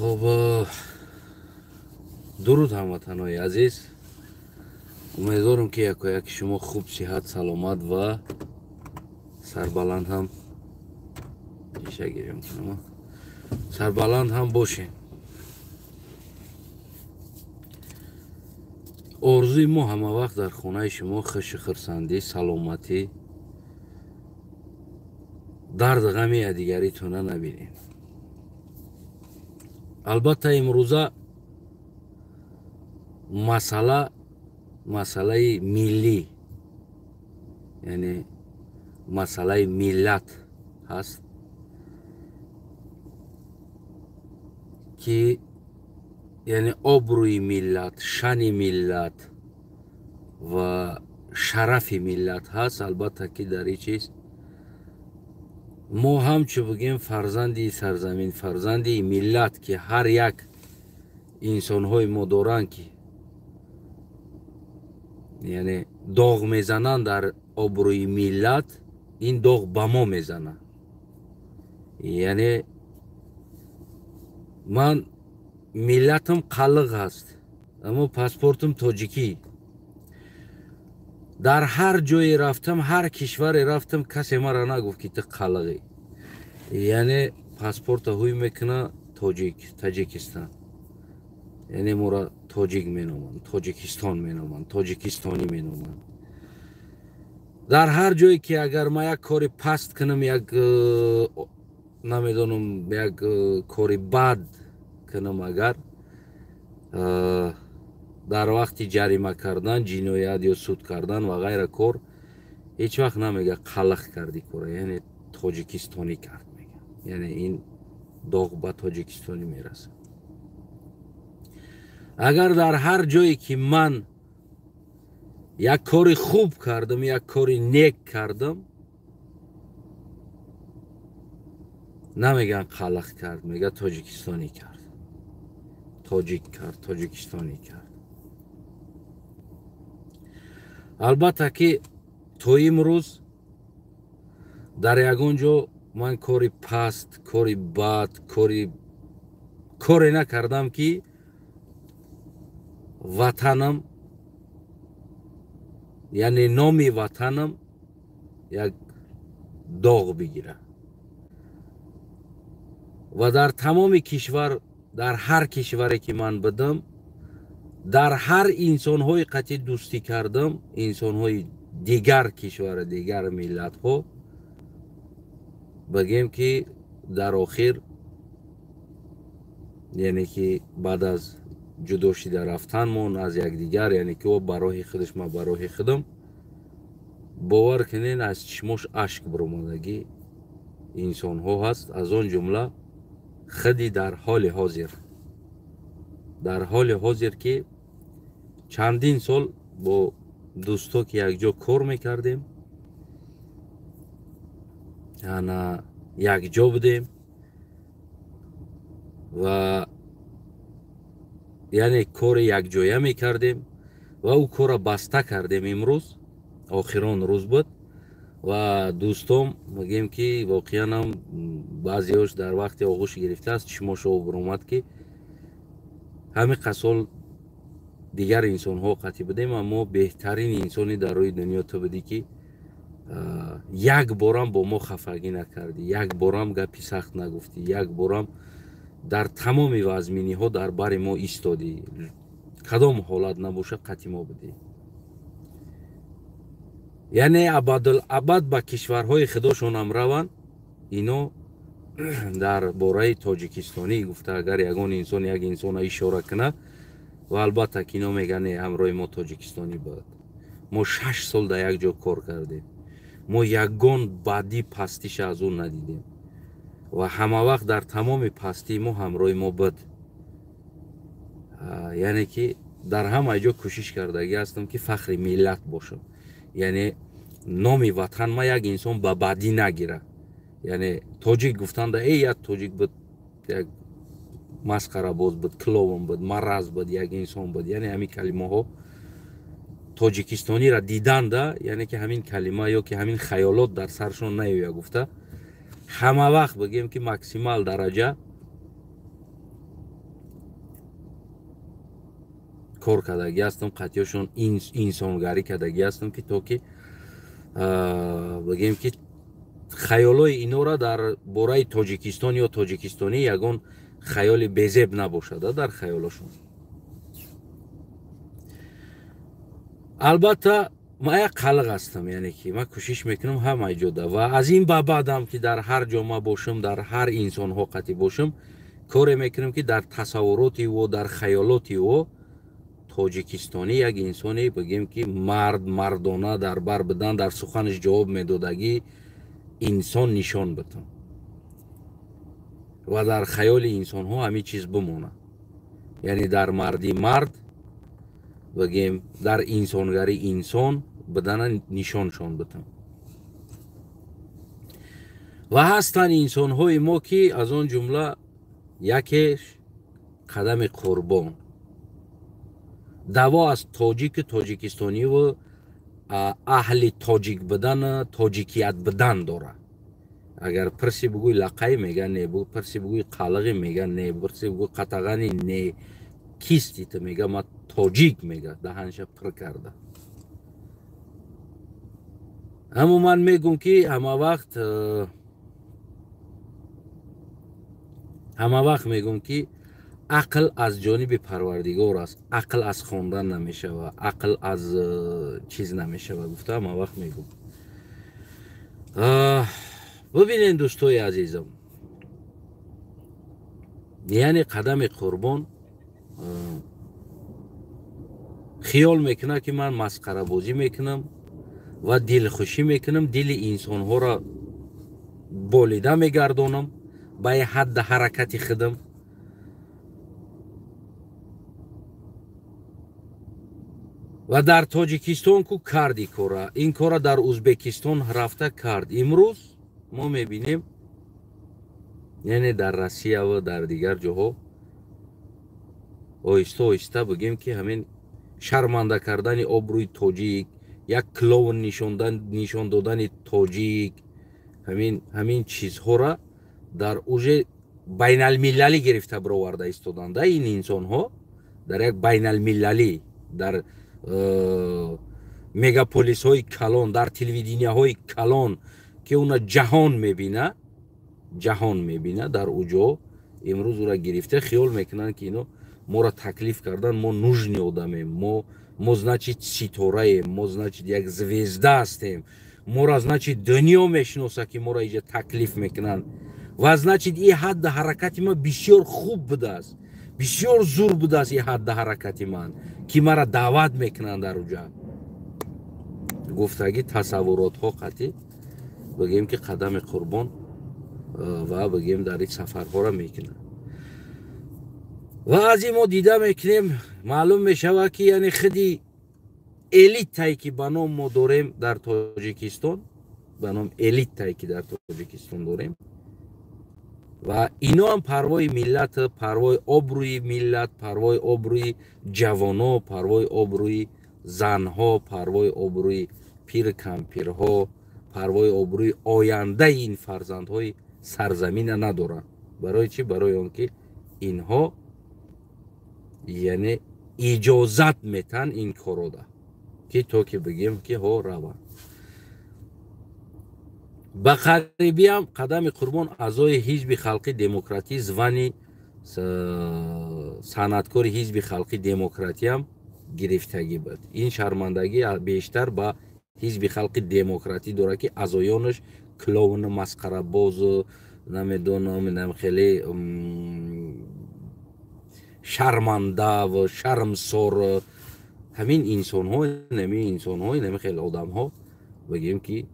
Хуб, дуруд ҳамватанои азиз. Умедворам, ки якояки шумо хуб, сиҳат, саломат ва сарбаланд ҳам ишагирем, сарбаланд ҳам бошем. Орзуи мо ҳама вақт дар хонаи шумо хушу хурсандӣ, саломатӣ, дард ғами якдигаритона набинем. Албатта, имрӯза масъала масъалаи миллӣ, яъне масъалаи миллат ҳаст, ки яъне обрӯи миллат, шани миллат ва шарафи миллат ҳаст. Албатта, ки дар ин чиз мо ҳамчу бигем фарзанди сарзамин, фарзанди миллат, ки ҳар як инсонҳои мо доранд, ки яъне доғ мезананд дар обрӯи миллат, ин доғ ба мо мезанад. Яъне ман миллатам қалиқ ҳаст, аммо паспортам тоҷикӣ. Дар ҳар ҷое рафтам, ҳар кишваре рафтам, касе мара нагуфт, ки ту қалиғӣ. Яъне паспорта ҳуй мекуна тоҷик, Таҷикистан, яъне моро тоҷик меноманд, Тоҷикистон меноманд, тоҷикистонӣ меноманд. Дар ҳар ҷое ки агар ман як кори паст кунам, як намедонам, як кори бад кунам, агар дар вақти ҷарима кардан, ҷиноят ё суд кардан ва ғайра кор, ҳеҷ вақт намега қалиқ карди кора, яъне тоҷикистонӣ кард мега. Яъне ин доғ ба тоҷикистонӣ мерасад. Агар дар ҳар ҷое ки ман як кори хуб кардам, як кори нек кардам, намеган қалиқ кард, мега тоҷикистонӣ кард, тоҷик кард, тоҷикистонӣ кард. Албатта, ки то имрӯз дар ягон ҷо ман кори паст, кори бад, коре накардам, ки ватанам, яъне номи ватанам як доғ бигирад. Ва дар тамоми кишвар, дар ҳар кишваре ки ман будам, дар ҳар инсонҳои қатъи дӯстӣ кардам, инсонҳои дигар кишвара, дигар миллатҳо, бигем ки дар охир, яъне ки баъд аз ҷудо шида рафтанмон аз якдигар, яъне ки ӯ ба роҳи худаш, ман ба роҳи худам, бовар кунед, аз чишмош ашк баромадагӣ инсонҳо ҳаст. Аз он ҷумла худи дар ҳоли ҳозир, дар ҳоли ҳозир ки чандин сол бо дӯсто ки якҷо кор мекардем, ана якҷо будем ва яъне кори якҷоя мекардем ва ӯ корро баста кардем. Имрӯз охирон рӯз буд ва дӯстом мегӯем, ки воқеан ҳам баъзеҳош дар вақти оғӯш гирифтааст чишмош об баромад, ки ҳамин қасол дигар инсонҳо қатъи будем, аммо беҳтарин инсони дар рӯи дунё ту будӣ, ки як борам бо мо хафагӣ накардӣ, як борам гапи сахт нагуфтӣ, як борам дар тамоми вазминиҳо дар бари мо истодӣ, кадом ҳолат набошад, қатъи мо будӣ. Яъне абадулабад ба кишварҳои худошонам раванд, ино дар бораи тоҷикистонӣ гуфта, агар ягон инсон як инсона ишора кунад, ва албатта ки ино мегӯянд: не, ҳамроҳи мо тоҷикистонӣ буд, мо 6 сол дар як ҷо кор кардем, мо ягон бадӣ пастиша аз ӯ надидем ва ҳама вақт дар тамоми пастии мо ҳамроҳи мо буд. Яъне ки дар ҳама ҷо кӯшиш кардагӣ ҳастам, ки фахри миллат бошам, яъне номи ватан ма як инсон ба бадӣ нагирад. Яъне тоҷик гуфтанда: э, як тоҷик буд, як масхарабоз буд, клоун буд, мараз буд, як инсон буд. Яъне ҳамин калимаҳо тоҷикистониро диданда, яъне ки ҳамин калима ё ки ҳамин хаёлот дар саршон наёя гуфта, ҳама вақт бигем, ки максимал дараҷа. Кор кардагӣ ҳастам, қатъиёшон инсонгарӣ кардагӣ ҳастам, ки то ки бигем, ки хаёлои инора дар бораи Тоҷикистон ё тоҷикистонӣ ягон хаёли безеб набошад дар хаёлошон. Албатта, ман як қалиқ ҳастам, яъне ки ман кӯшиш мекунам ҳамаи ҷода ва аз ин ба баъдам, ки дар ҳар ҷо ма бошам, дар ҳар инсонҳо қатъӣ бошам, коре мекунам, ки дар тасаввуроти ӯ, дар хаёлоти ӯ тоҷикистонӣ як инсоне, бигем, ки мард, мардона дар бар будан, дар суханаш ҷавоб медодагӣ инсон нишон битам ва дар хаёли инсонҳо ҳамин чиз бимонад, яъне дар мардӣ мард, бигем, дар инсонгарӣ инсон будана нишоншон битам. Ва ҳастанд инсонҳои мо, ки аз он ҷумла якеш Қадами Қурбон даъво аз тоҷику тоҷикистониву аҳли тоҷик будану тоҷикият будан дорад. Агар пирси, бугӯй лақай, мега не, пирси, бугӯй қалиғи, мега не, пирси, бугӯй қатағани, не. Кисти ту? Мега, ма тоҷик, мега, даҳанша пир карда. Аммо ман мегӯм, ки ҳама вақт мегӯм, ки ақл аз ҷониби Парвардигор аст, ақл аз хондан намешава, ақл аз чиз намешава, гуфта ҳама вақт мегӯм. Бибинед, дӯстои азизам, яъне Қадами Қурбон хиёл мекунад, ки ман масқарабозӣ мекунам ва дилхушӣ мекунам, дили инсонҳоро болида мегардонам ба ҳадди ҳаракати худам. Ва дар Тоҷикистон ку карди кора, ин кора дар Узбекистон рафта кард. Имрӯз мо мебинем, яъне дар Россия ва дар дигар ҷоҳо оҳиста оҳиста, бигем, ки ҳамин шарманда кардани обрӯи тоҷик, як клоун нишон додани тоҷик, ҳамин чизҳоро дар уже байналмилалӣ гирифта бироварда истоданда. Ин инсонҳо дар як байналмилалӣ, дар мегаполисҳои калон, дар телевиденияҳои калон, ки уна ҷаҳон мебина, ҷаҳон мебина, дар уҷо имрӯз ура гирифта хиёл мекунанд, ки ино моро таклиф кардан, мо нужный одамем, мо, значит, ситораем, мо, значит, як звезда ҳастем, моро, значит, дунё мешиноса, ки моро иҷа таклиф мекунанд ва, значит, и ҳадди ҳаракати ман бисёр хуб будааст, бисёр зур будааст и ҳадди ҳаракати ман, ки маро даъват мекунанд дар уҷа, гуфтагӣ тасаввуротҳо қатъӣ, бигем, ки Қадами Қурбон ва, бигем, дар ин сафарҳоро мекунад. Ва аз ин мо дида мекунем, маълум мешавад, ки яъне худи элитае, ки ба ном мо дорем дар Тоҷикистон, ба ном элитае, ки дар Тоҷикистон дорем, ва ино ҳам парвои миллат, парвои обрӯи миллат, парвои обрӯи ҷавоно, парвои обрӯи занҳо, парвои обрӯи пир кампирҳо, парвои обрӯи ояндаи ин фарзандҳои сарзамина надоранд. Барои чӣ? Барои он ки инҳо, яъне, иҷозат метаҳанд ин корода, ки то ки бигем, ки ҳо раванд. Ба қарибиам Қадами Қурбон аъзои Ҳизби Халқи Демократӣ, звани санъаткори Ҳизби Халқи Демократиам гирифтагӣ буд. Ин шармандагӣ бештар ба Ҳизби Халқи Демократӣ дорад, ки аъзоёнаш клоуну масқарабозу, намедонам, хеле шарманда ва шармсор ҳамин инсонҳо, нами инсонҳо, нами хеле одамҳо, бигем, ки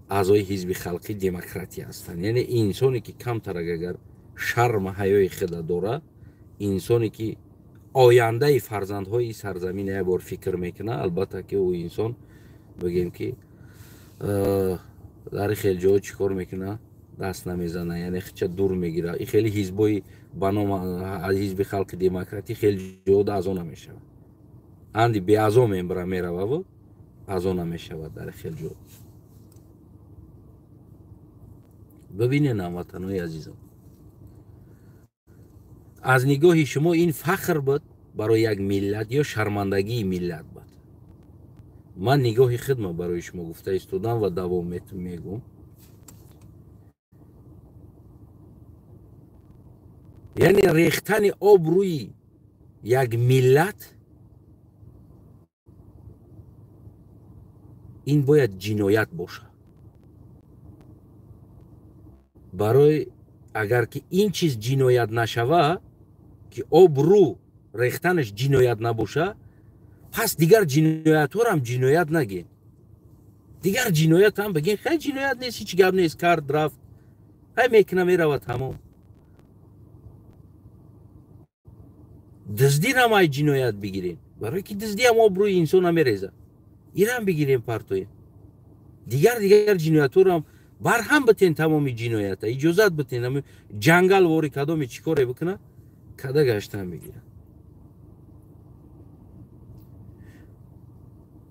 аъзои Ҳизби Халқи Демократия ҳастанд. Яъне инсоне, ки камтарак агар шарма ҳаёи худа дора, инсоне, ки ояндаи фарзандҳои сарзамин як бор фикр мекунад, албатта, ки ӯ инсон, бигем, ки дар хел ҷо чӣ кор мекунад? Даст намезана, яъне хича дур мегирад. И хеле ҳизбои ба ном Ҳизби Халқи Демократӣ хеле ҷода аъзо намешавад, анди беаъзо мембара мерававу аъзо намешавад дар хел ҷо. Бибинед, ҳамватанои азизам, аз нигоҳи шумо ин фахр буд. барои як миллат ё шармандагии миллат буд. Ман нигоҳи хидма барои шумо гуфта истодам ва давом мегӯм. Яъне рехтани обрӯи як миллат ин бояд ҷиноят бошад. Барои агар ки ин чиз ҷиноят нашава, ки обрӯ рехтанаш ҷиноят набоша, пас дигар ҷиноятҳорам ҷиноят нагин. Дигар ҷиноятам бигин, хай ҷиноят нест, ҳеҷ гап нест, кард рафт, хай мекуна меравад тамом. Дуздирам ай ҷиноят бигирем, барое ки дуздиам обрӯи инсона мерезад, ирам бигирем партоем. Дигар ҷиноятҳорам барҳам битен, тамоми ҷиноята иҷозат битен, ҷангал вори кадоми чӣ коре бикуна, када гаштан бигирад.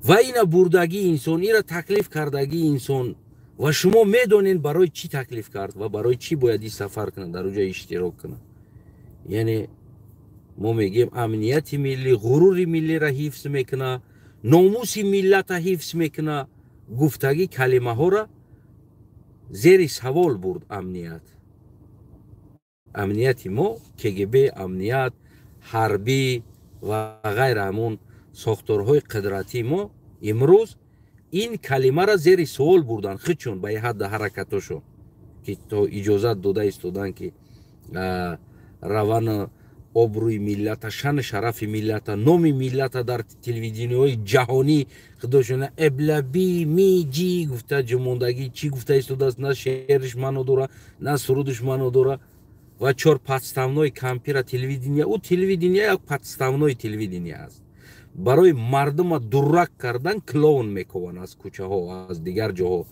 Ва ина бурдагии инсон, ира таклиф кардагии инсон, ва шумо медонед барои чӣ таклиф кард ва барои чӣ бояд ин сафар кунад, дар оҷа иштирок кунад. Яъне мо мегӯем амнияти миллӣ, ғурури миллиро ҳифз мекунад, номуси миллата ҳифз мекунад. Гуфтагӣ калимаҳоро зери савол бурд амният. Амнияти мо КГБ, амният, ҳарбӣ ва ғайра ҳамон сохторҳои қудратии мо имрӯз ин калимаро зери суол бурдан худшон ба ҳадда ҳаракатошон, ки то иҷозат дода истодан ки равана обрӯи миллата, шану шарафи миллата, номи миллата дар телевидениҳои ҷаҳонӣ худошона эблаби миҷи гуфта ҷумондагӣ чӣ гуфта истодааст, на шеъриш маъно дора, на сурудиш маъно дора. Ва чор подставной кампира телевидения, ӯ телевидения як подставной телевидения аст. Барои мардума дуррак кардан клоун мекованд аз кӯчаҳо, аз дигар ҷоҳо.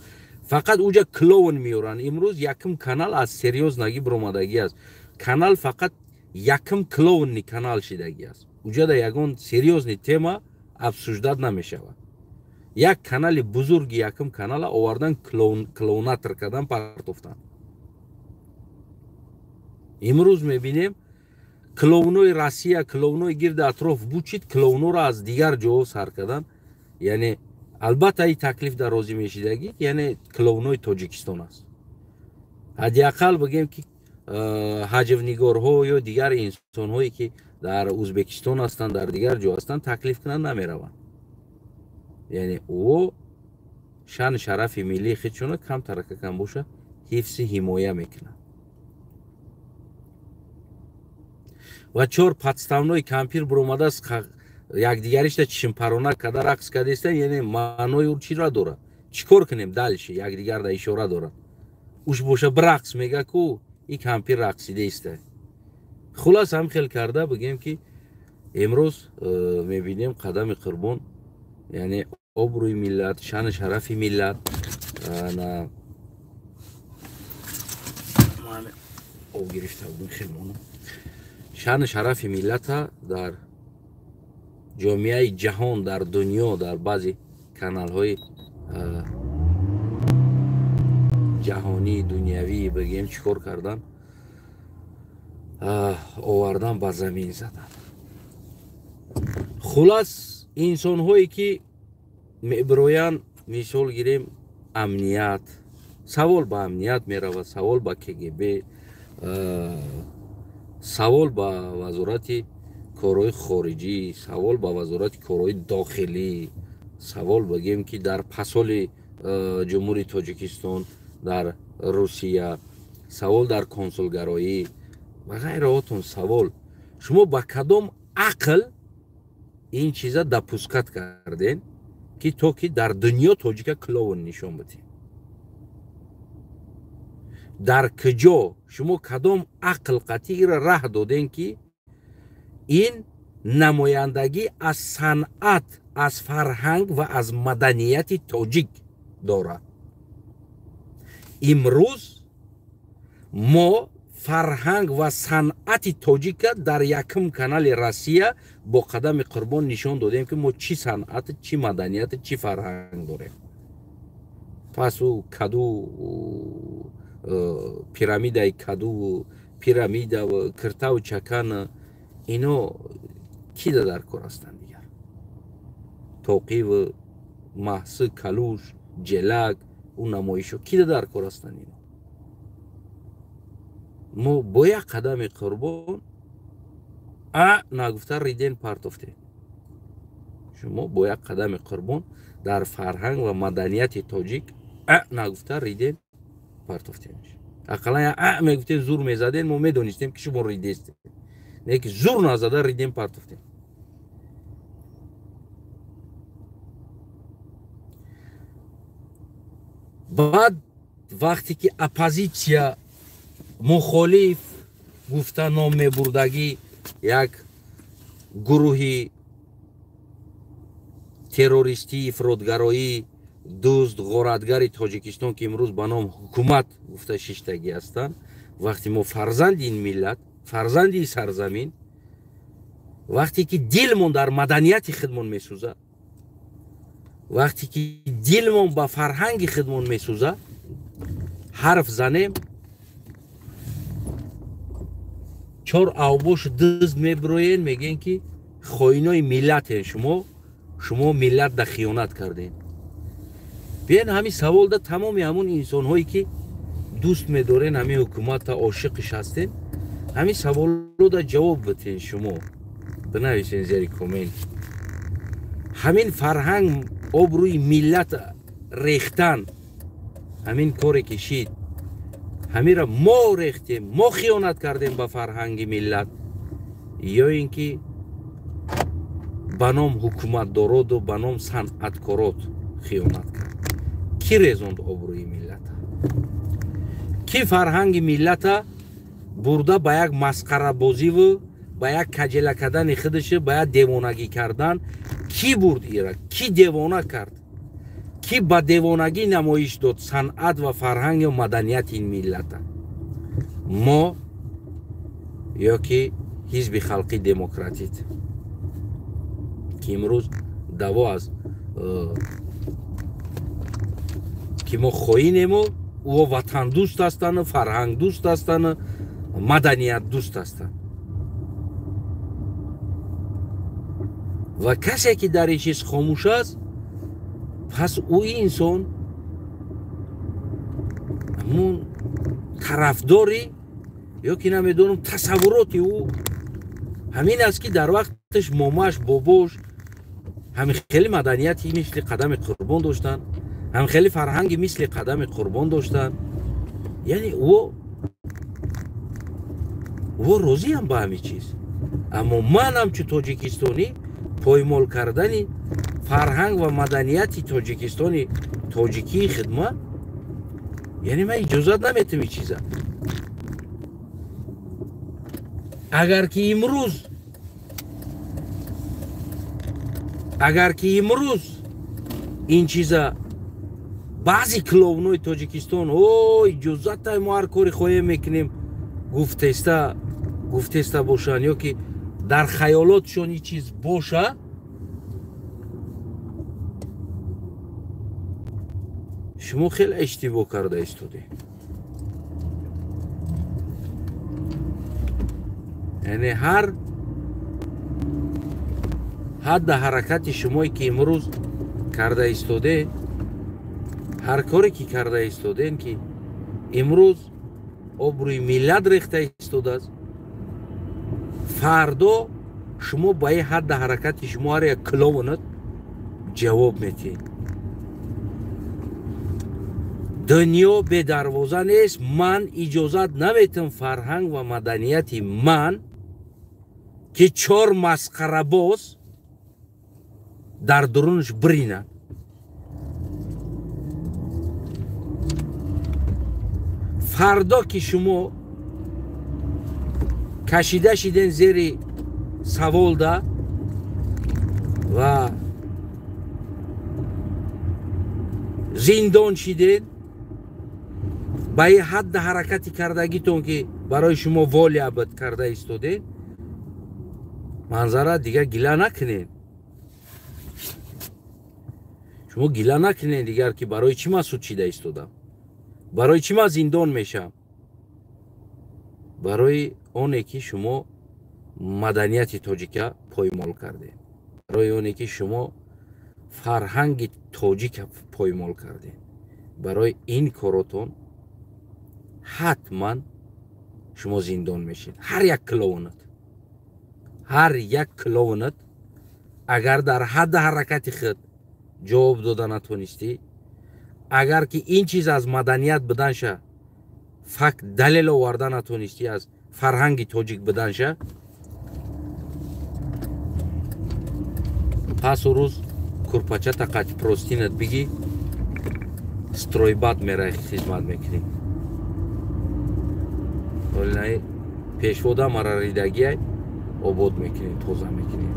Фақат уҷа клоун меоранд. Имрӯз якум канал аз серьёзнагӣ биромадагӣ аст. Канал фақат якум клоунни канал шидагӣ аст. Уҷада ягон серьёзный тема обсуждать намешавад. Як канали бузурги якум канала овардан клоунатор кардан партофтан. Имрӯз мебинем клоунои Россия, клоунои гирди атроф бучид, клоунора аз дигар ҷоҳо сар кардан. Яъне албатта ин таклиф дар розӣ мешидагӣ, яъне клоунои Тоҷикистон аст. Ҳадди ақал бигем ки ҳаҷвнигорҳо ё дигар инсонҳое ки дар Ӯзбекистон ҳастанд, дар дигар ҷо ҳастанд, таклиф кунанд намераванд. Яъне ӯ шаъну шарафи миллии худшона камтарака кам боша ҳифзи ҳимоя мекунад. Ва чор подставной кампир биромадааст, якдигаришта чишмпарона када рақс кардааста, яъне маънои ӯ чиро дорад? Чӣ кор кунем дальше? Якдигарда ишора дорад. Уш боша бирақс мега ку и кампир рақсидааста. Хулас ҳам хел карда бигем ки имрӯз мебинем қадами Қурбон, яъне обрӯи миллат, шаъну шарафи миллат на об гирифта будем хелмона. Шаъну шарафи миллата дар ҷомеаи ҷаҳон, дар дунё, дар баъзе каналҳои ҷаҳонӣ, дунявӣ бигем чӣ кор кардан, овардан ба замин задан. Хулас инсонҳое ки мебироянд, мисол гирем амният, савол ба амният меравад, савол ба КГБ, савол ба вазорати корҳои хориҷӣ, савол ба вазорати корҳои дохилӣ, савол бигем ки дар пасоли Ҷумҳурии Тоҷикистон дар Русия, савол дар консулгароӣ ва ғайраотон савол. Шумо ба кадом ақл ин чиза допускат карден ки то ки дар дунё тоҷика клоун нишон бидем? Дар куҷо шумо кадом ақл қатъи ира раҳ доден ки ин намояндагӣ аз санъат, аз фарҳанг ва аз маданияти тоҷик дорад? Имрӯз мо фарҳанг ва санъати тоҷика дар якум канали Россия бо қадами Қурбон нишон додем ки мо чӣ санъат, чӣ маданият, чӣ фарҳанг дорем. Пас ӯ каду пирамидаи каду, пирамида, киртаву чакан, ино Ки дар кор ҳастанд дигар? Тоқиву маҳси, калуш, ҷелак, ӯ намоишо ки дар кор ҳастанд ино? Мо бо як қадами қурбон а нагуфта риден партофтем. Шумо бо як қадами қурбон дар фарҳанг ва маданияти тоҷик а нагуфта риден партофтем. Ақаллан а мегуфтем, зур мезадем, мо медонистем, ки шумо ридестем. Не ки зур назада ридем партофтем. Баъд вақте ки оппозитсия, мухолиф гуфта ном мебурдагӣ як гурӯҳи террористӣ, ифротгароӣ, дузд, ғоратгари Тоҷикистон, ки имрӯз ба ном ҳукумат гуфта шиштагӣ ҳастанд, вақте мо фарзанди ин миллат, фарзанди сарзамин, вақте ки дилмон дар маданияти худмон месӯзад, вақте ки дилмон ба фарҳанги худмон месӯзад, ҳарф занем, чор авбош дузд мебироен, мегӯен, ки хоинои миллатен шумо, шумо миллат да хиёнат кардем. Биен ҳамин савол да тамоми ҳамун инсонҳое, ки дӯст медорен ҳамин ҳукумата, ошиқиш ҳастен, ҳамин саволо да ҷавоб битен. Шумо бинависен зери коммент: ҳамин фарҳанг, обрӯи миллат рехтан, ҳамин коре ки шид, ҳамира мо рехтем, мо хиёнат кардем ба фарҳанги миллат, ё ин ки ба ном ҳукуматдороду ба ном санъаткорот хиёнат кард? Кӣ резонд обрӯи миллата? Кӣ фарҳанги миллата бурда ба як масқарабозиву ба як каҷела кардани худаш, ба як девонагӣ кардан? Кӣ бурд ира? Кӣ девона кард? Кӣ ба девонагӣ намоиш дод санъат ва фарҳанг ё маданияти ин миллата? Мо ё ки Ҳизби Халқи Демократит, ки имрӯз даъво аз ки мо хоинему ӯ ватандӯст ҳастану фарҳангдӯст ҳастану маданиятдӯст ҳастанд? Ва касе ки дар ин чиз хомӯш аст, пас ӯ инсон ҳамун тарафдори ё ки намедонам, тасаввуроти ӯ ҳамин аст, ки дар вақташ момаш, бобош ҳамин хеле маданияти мисли қадами қурбон доштанд, ҳам хеле фарҳанги мисли қадами қурбон доштанд. Яъне ӯ розиам ба ҳамин чиз. Аммо ман ҳамчун тоҷикистонӣ поймол кардани фарҳанг ва маданияти Тоҷикистони тоҷикии хидмат, яъне ман иҷозат наметам ин чиза. Агар ки имрӯз ин чиза баъзе клоунои Тоҷикистон о иҷозатай, мо ҳар кори хоҳем мекунем гуфтеста бошанд ё ки дар хаёлотшон ин чиз боша, шумо хеле иштибоҳ карда истодед. Яъне ҳар ҳадда ҳаракати шумое ки имрӯз карда истодед, ҳар коре ки карда истодем, ки имрӯз обрӯи миллат рехта истодааст, фардо шумо ба ин ҳадда ҳаракати шумо ҳар як клоунат ҷавоб метиҳед. Дунё бедарвоза нест. Ман иҷозат наметам фарҳанг ва маданияти ман, ки чор масқарабоз дар дурунаш биринад. Фардо ки шумо кашида шиден зери саволда ва зиндон шиден, ба ин ҳадда ҳаракати кардагитон, ки барои шумо воля буд, карда истодед, манзара дигар гила накунед. Шумо гила накунед дигар, ки барои чӣ ман суд шида истодам, барои чӣ ман зиндон мешавам. Барои оне ки шумо Маданияти тоҷика поймол кардем, барои оне ки шумо фарҳанги тоҷика поймол кардем. Барои ин коротон ҳатман шумо зиндон мешед. Ҳар як клоунат, ҳар як клоунат агар дар ҳадди ҳаракати худ ҷавоб дода натонистӣ, агар ки ин чиз аз маданият буданша факт далел оварда натонистӣ, аз фарҳанги тоҷик буданша, пас у рӯз курпачата қати простинат бигӣ, стройбат мерай, хизмат мекунӣ. Олинаи пешвода мара ридагиай обод мекунем, тоза мекунем.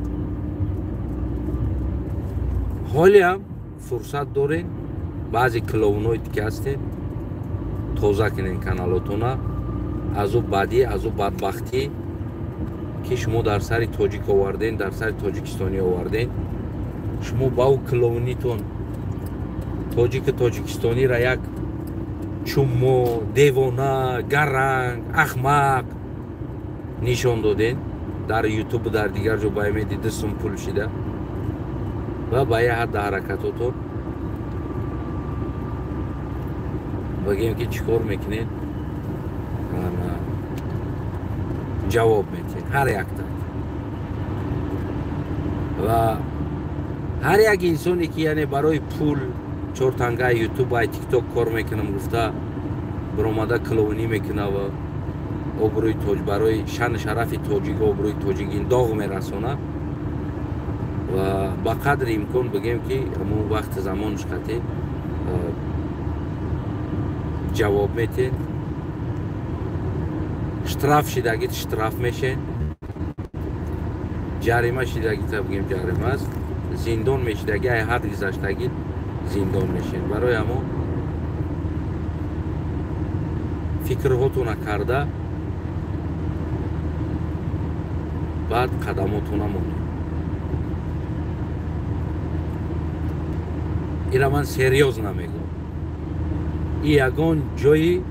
Ҳолиам фурсат дорем, баъзе клоуное ки ҳастем, тоза кунем каналотона аз ӯ бадӣ, аз ӯ бадбахтӣ ки шумо дар сари тоҷик оварден, дар сари тоҷикистонӣ оварден. Шумо ба ӯ клоунитон тоҷику тоҷикистониро як чуммо, девона, гаранг, ахмақ нишон доден дар ютубу дар дигар ҷо ба умеди 2 сум пул шида ва ба як ҳадда ҳаракатотон бигем ки чӣ кор мекунед, ҷавоб метиҳед ҳар якта. Ва ҳар як инсоне ки яъне барои пул чор тангаи ютуб ай тикток кор мекунам гуфта биромада клоунӣ мекуна ва обрӯи тоҷ барои шану шарафи тоҷик, обрӯи тоҷик ин доғ мерасона ва ба қадри имкон бигем ки ҳамон вақти замонаш қатӣ ҷавоб метиҳед. Штраф шидагит штраф мешед, ҷарима шидагита бигем ҷарима аст, зиндон мешидаги ай ҳад гузаштагит зиндон мешед. Барои ҳамон фикрҳотона карда баъд қадамотона монед. Ира ман серьёз намегӯям. И ягон ҷои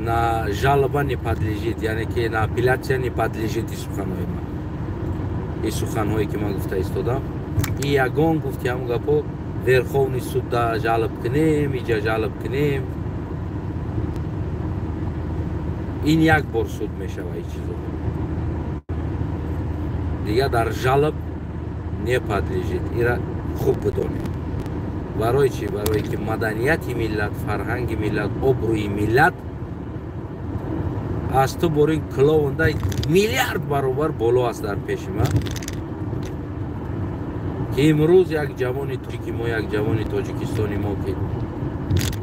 на жалоба не подлежит, яъне ки на апелляция не подлежит. И суханҳои ман, и суханҳое ки ман гуфта истодам, и ягон гуфти ҳамон гапо Верховный суд да жалоб кунем, иҷа жалоб кунем, ин як бор суд мешава. И чизо дигар дар жалоб не подлежит. Ира хуб бидонед. Барои чӣ? Барое ки маданияти миллат, фарҳанги миллат, обрӯи миллат аз ту борин клоунда миллиард баробар боло аст дар пеши ман, ки имрӯз як ҷавони тоҷики мо, як ҷавони тоҷикистони мо ки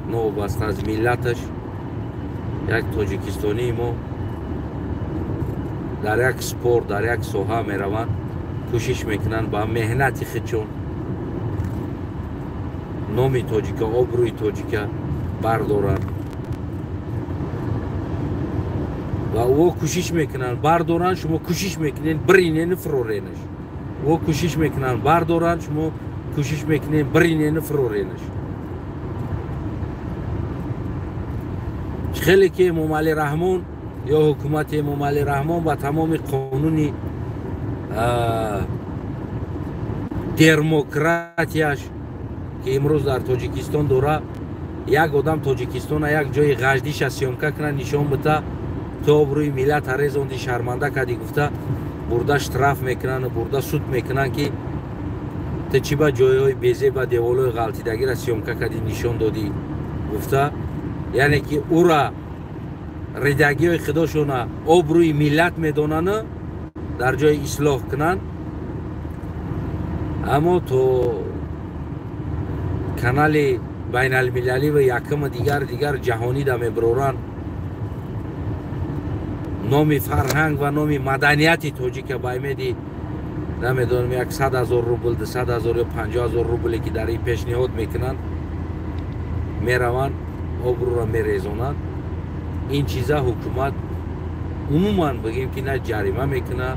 новобаста аз миллаташ як тоҷикистонии мо дар як спорт, дар як соҳа мераванд, кӯшиш мекунанд ба меҳнати худшон номи тоҷика, обрӯи тоҷика бардоранд ва ӯ кӯшиш мекунанд бардоранд, шумо кӯшиш мекунед биринену фуроренаш. Ӯ кӯшиш мекунанд бардоранд, шумо кӯшиш мекунед биринену фуроренаш. Хеле ки Эмомалӣ Раҳмон ё ҳукумати Эмомалӣ Раҳмон ба тамоми қонуни демократияш ки имрӯз дар Тоҷикистон дора, як одам Тоҷикистона як ҷои ғаждиша съёмка кунад, нишон бита, то обрӯи миллат ҳарезонди, шарманда кардӣ гуфта бурда штраф мекунанд, бурда суд мекунанд ки ту чӣ ба ҷойҳои безеба деволҳои ғалтидагиро съёмка кардӣ, нишон додӣ гуфта. Яъне ки ӯра ридагиҳои худошона обрӯи миллат медонанд, дар ҷои ислоҳ кунанд, аммо то канали байналмилалӣ ва якума дигар ҷаҳонӣ да мебароранд номи фарҳанг ва номи маданияти тоҷика ба умеди намедонам 100 000 рубл, 200 000 ё 50 000 рубле ки дар ин пешниҳод мекунанд, мераванд обрӯро мерезонанд. Ин чиза ҳукумат умуман бигем ки на ҷарима мекуна,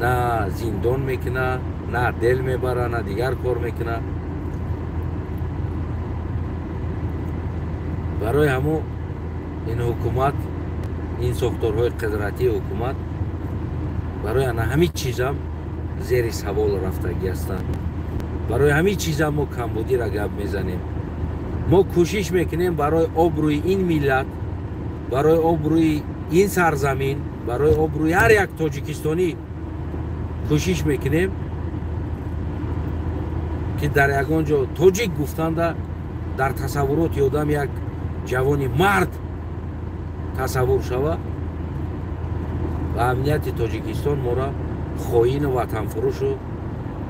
на зиндон мекуна, на дел мебара, на дигар кор мекуна. Барои ҳамо ин ҳукумат, ин сохторҳои қудратии ҳукумат Барои ана ҳамин чизам зери савол рафтагӣ ҳастанд. Барои ҳамин чизам мо камбудиро гап мезанем. Мо кӯшиш мекунем барои обрӯи ин миллат, барои обрӯи ин сарзамин, барои обрӯи ҳар як тоҷикистонӣ кӯшиш мекунем ки дар ягон ҷо тоҷик гуфтанда дар тасаввуроти одам як ҷавони мард тасаввур шава ва амнияти Тоҷикистон моро хоину ватанфурӯшу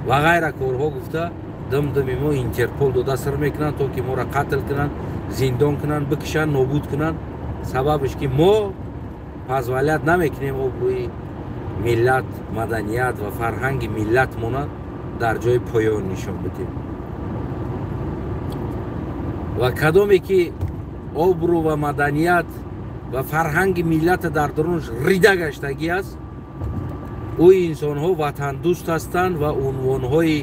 ва ғайра корҳо гуфта димдими мо Интерпол дода сир мекунанд, то ки моро қатл кунанд, зиндон кунанд, бикушанд, нобуд кунанд. Сабабш ки мо позволят намекунем обрӯи миллат, маданият ва фарҳанги миллатмона дар ҷои поён нишон бидем. Ва кадоме ки обрӯ ва маданият ва фарҳанги миллата дар дарунаш рида гаштагӣ аст, ӯ инсонҳо ватандӯст ҳастанд ва унвонҳои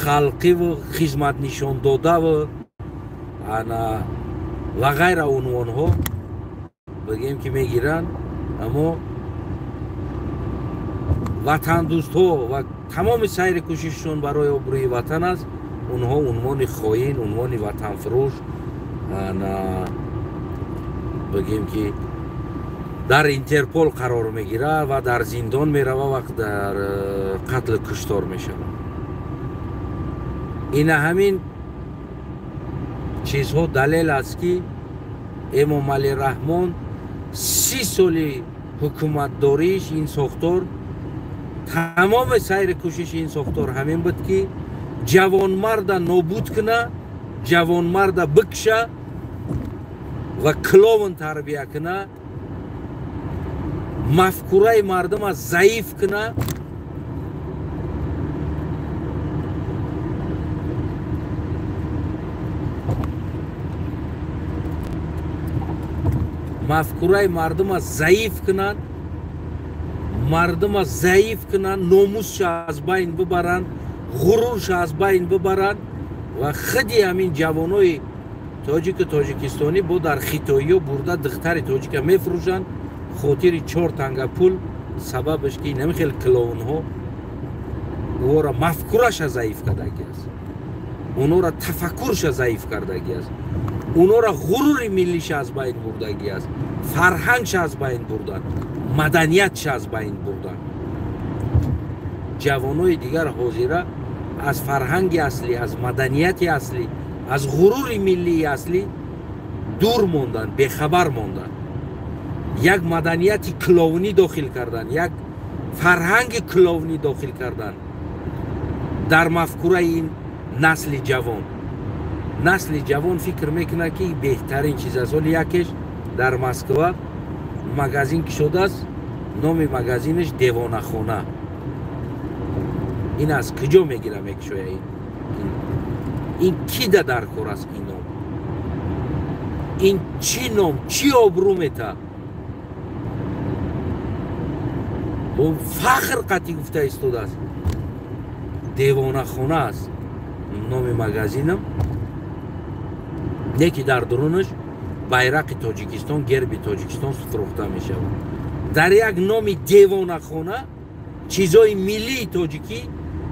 халқиву хизматнишондодаву ана ва ғайра унвонҳо бигем ки мегиранд, аммо ватандӯстҳо ва тамоми сайри кӯшишшон барои обрӯи ватан аст, онҳо унвони хоин, унвони ватанфурӯш ана бигем ки дар Интерпол қарор мегирад ва дар зиндон мерава ва дар қатлу куштор мешавад. Ина ҳамин чизҳо далел аст ки Эмомалӣ Раҳмон 30 соли ҳукуматдориш ин сохтор, тамоми сайри кӯшиши ин сохтор ҳамин буд ки ҷавонмарда нобуд куна, ҷавонмарда бикша ва клоун тарбия куна, мафкураи мардума заиф куна. Мафкураи мардума заиф кунанд, мардума заиф кунанд, номусша аз байн бибаранд, ғурурша аз байн бибаранд ва худи ҳамин ҷавонои тоҷику тоҷикистонӣ бо дар хитоиё бурда духтари тоҷика мефурӯшанд хотири 4 танга пул. Сабабаш ки инами хел клоунҳо ӯро мафкураша заиф кардагӣ аст, онора тафаккурша заиф кардагӣ аст, онора ғурури миллиша аз байн бурдагӣ аст, фарҳангша аз байн бурдан, маданиятша аз байн бурдан. Ҷавонои дигар ҳозира аз фарҳанги аслӣ, аз маданияти аслӣ, аз ғурури миллии аслӣ дур монданд, бехабар монданд. Як маданияти клоунӣ дохил кардан, як фарҳанги клоунӣ дохил кардан дар мафкураи ин насли ҷавон. Насли ҷавон фикр мекунад ки беҳтарин чиз аст. Ҳоли якеш дар Москва магазин кушодааст, номи магазинаш Девонахона. Ин аз куҷо мегира мекушоя ин? Ин кида дар кор аст ин ном? Ин чӣ ном, чӣ обрӯ мета? Бо фахр қатъӣ гуфта истодааст. Девонахона аст номи магазинам, не ки дар дурунаш байрақи Тоҷикистон, герби Тоҷикистон фурӯхта мешавад. Дар як номи девонахона чизои миллии тоҷикӣ,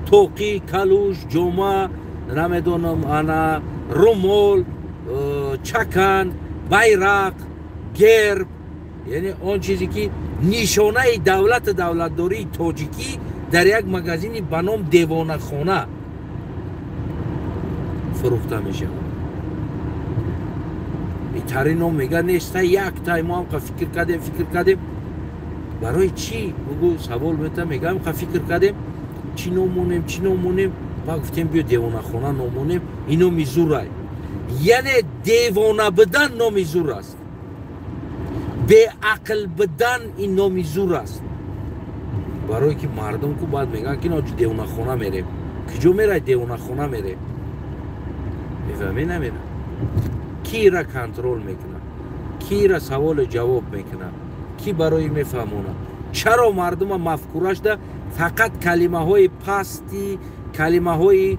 тоқӣ, калуш, ҷома, намедонам, ана румол, чакан, байрақ, герб, яъне он чизе ки нишонаи давлату давлатдории тоҷикӣ дар як магазини ба ном Девонахона фурӯхта мешавад. Итари ном мега неста, як тай мо ҳам фикр кардем, фикр кардем. Барои чӣ? Бугу савол мета, мегам ха фикр кардем, чӣ ном монем, чӣ ном монем? Ба гуфтем биё Девонахона ном монем, ин номи зурай. Яъне девона будан номи зур аст, беақл будан ин номи зур аст. Барое ки мардум ку баъд мегӯянд ки ноҷи девонахона мерем. Куҷо мерай? Девонахона мерем. Мефаҳмӣ намера? Кира контрол мекунад, кира саволу ҷавоб мекунад, ки барои мефаҳмонад? Чаро мардума мафкурашда фақат калимаҳои пасти, калимаҳои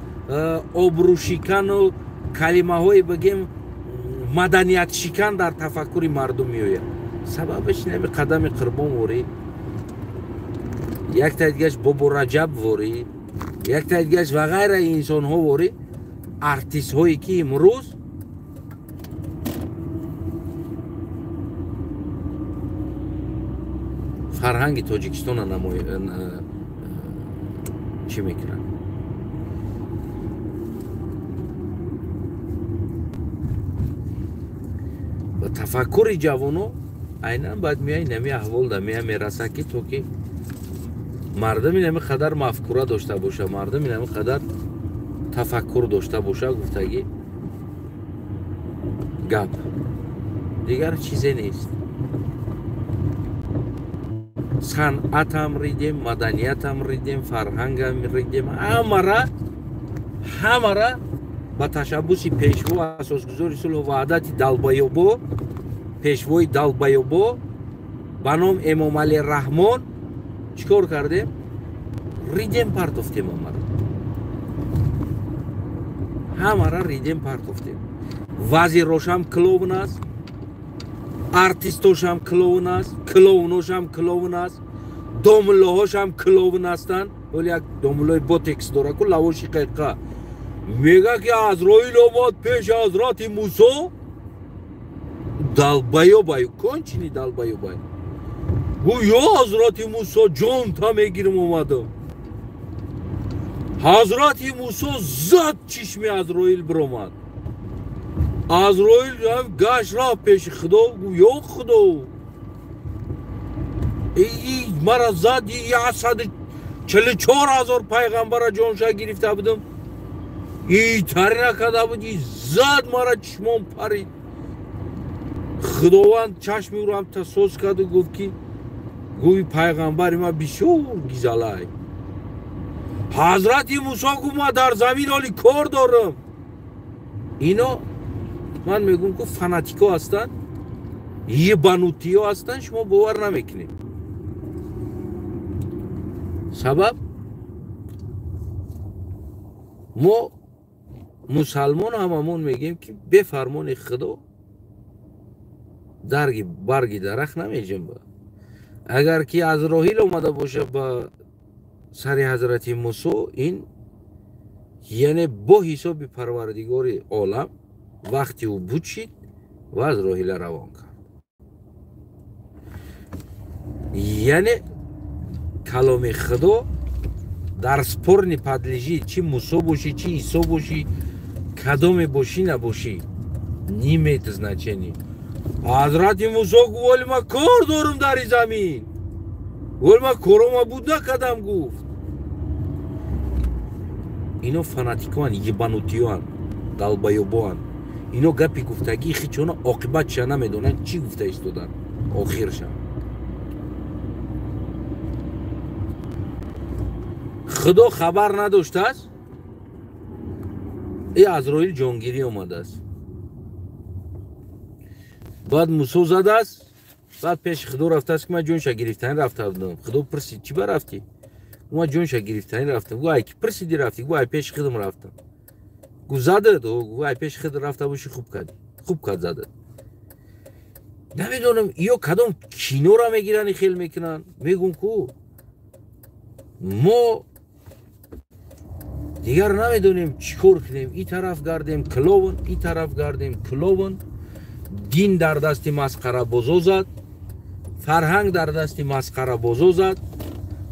обрӯшикану калимаҳои бигем маданиятшикан дар тафаккури мардум меояд? Сабабаш нами қадами Қурбон ворӣ, як таи дигаш Бобо Раҷаб ворӣ, як таи дигаш ва ғайра инсонҳо ворӣ, артистҳое ки имрӯз фарҳанги Тоҷикистона чӣ мекунанд. Ва тафаккури ҷавоно айнан баъд меяй нами аҳвол да мея мераса, ки то ки мардам инами қадар мафкура дошта боша, мардам инами қадар тафаккур дошта боша, гуфтагӣ гап дигар чизе нест. Санъатам ридем, маданиятам ридем, фарҳангам ридем, ҳамара ба ташаббуси пешво, асосгузори сулҳу ваҳдати далбаёбо, пешвои далбаёбо ба ном Эмомалӣ Раҳмон чӣ кор кардем? Ридем, партофтем ҳамара. Ҳамара ридем, партофтем. Вазирошам клоун аст, артистошам клоун аст, клоуношам клоун аст, домуллоҳошам клоун ҳастанд. Ҳоли як домуллои ботекс дора ку лавоши қайқа мега ки Азроил омад пеши ҳазрати Мусо, далбаёбай, кончини далбаёбай. Гӯ ё ҳазрати Мусо, ҷонта мегирим омадам. Ҳазрати Мусо зад, чишми Азроил биромад. Азроил гашт рафт пеши Худо, гӯ ё Худо, мара зад, 144 000 пайғамбара ҷонша гирифта будам, и тари накарда буд, и зад мара, чишмон парид. Худованд чашми ӯро ҳам соз карду гуфт ки гӯи пайғамбари ман бисёр гизалай. Ҳазрати Мусо гуфт ман дар замин ҳоли кор дорам. Ино ман мегӯм ку фанатико ҳастанд, ебанутиё ҳастанд, шумо бовар намекунед. Сабаб мо мусалмон ҳамамон мегӯем ки бефармони Худо дарги барги дарахт намеҷунба. Агар ки Азроил омада боша ба сари ҳазрати Мусо, ин яъне бо ҳисоби Парвардигори олам вақти ӯ бучид ва Азроила равон кард. Яъне каломи Худо дар спор не подлежит, чӣ Мусо бошӣ, чӣ Исо бошӣ, кадоме бошӣ набошӣ, не имеет значения. Ҳазрати Мусо гуфт вале ман кор дорам дар ин замин, вале ман корома буд накардам, гуфт. Ино фанатикоан, ебанутиёан, далбаёбоан. Ино гапи гуфтагии хичона оқибатша намедонанд, чӣ гуфта истодан охирша. Худо хабар надоштааст, и Азроил ҷонгирӣ омадааст. Баъд Мусо задааст, баъд пеши Худо рафтааст ки ман ҷонша гирифтанӣ рафта будам. Худо пурсид чӣ ба рафтӣ? Ман ҷонша гирифтанӣ рафтам. Гӯ ай ки пурсидӣ рафтӣ? Гӯ ай пеши худам рафтам. Гӯ задад? Гӯ ай пеши худ рафта бошӣ, хуб кардӣ, хуб кард задад. Намедонам ё кадом киноро мегиранд, хел мекунанд. Мегӯм ку мо дигар намедонем чӣ кор кунем. И тараф гардем клоун, и тараф гардем клоун. Дин дар дасти масқарабозо зад, фарҳанг дар дасти масқарабозо зад,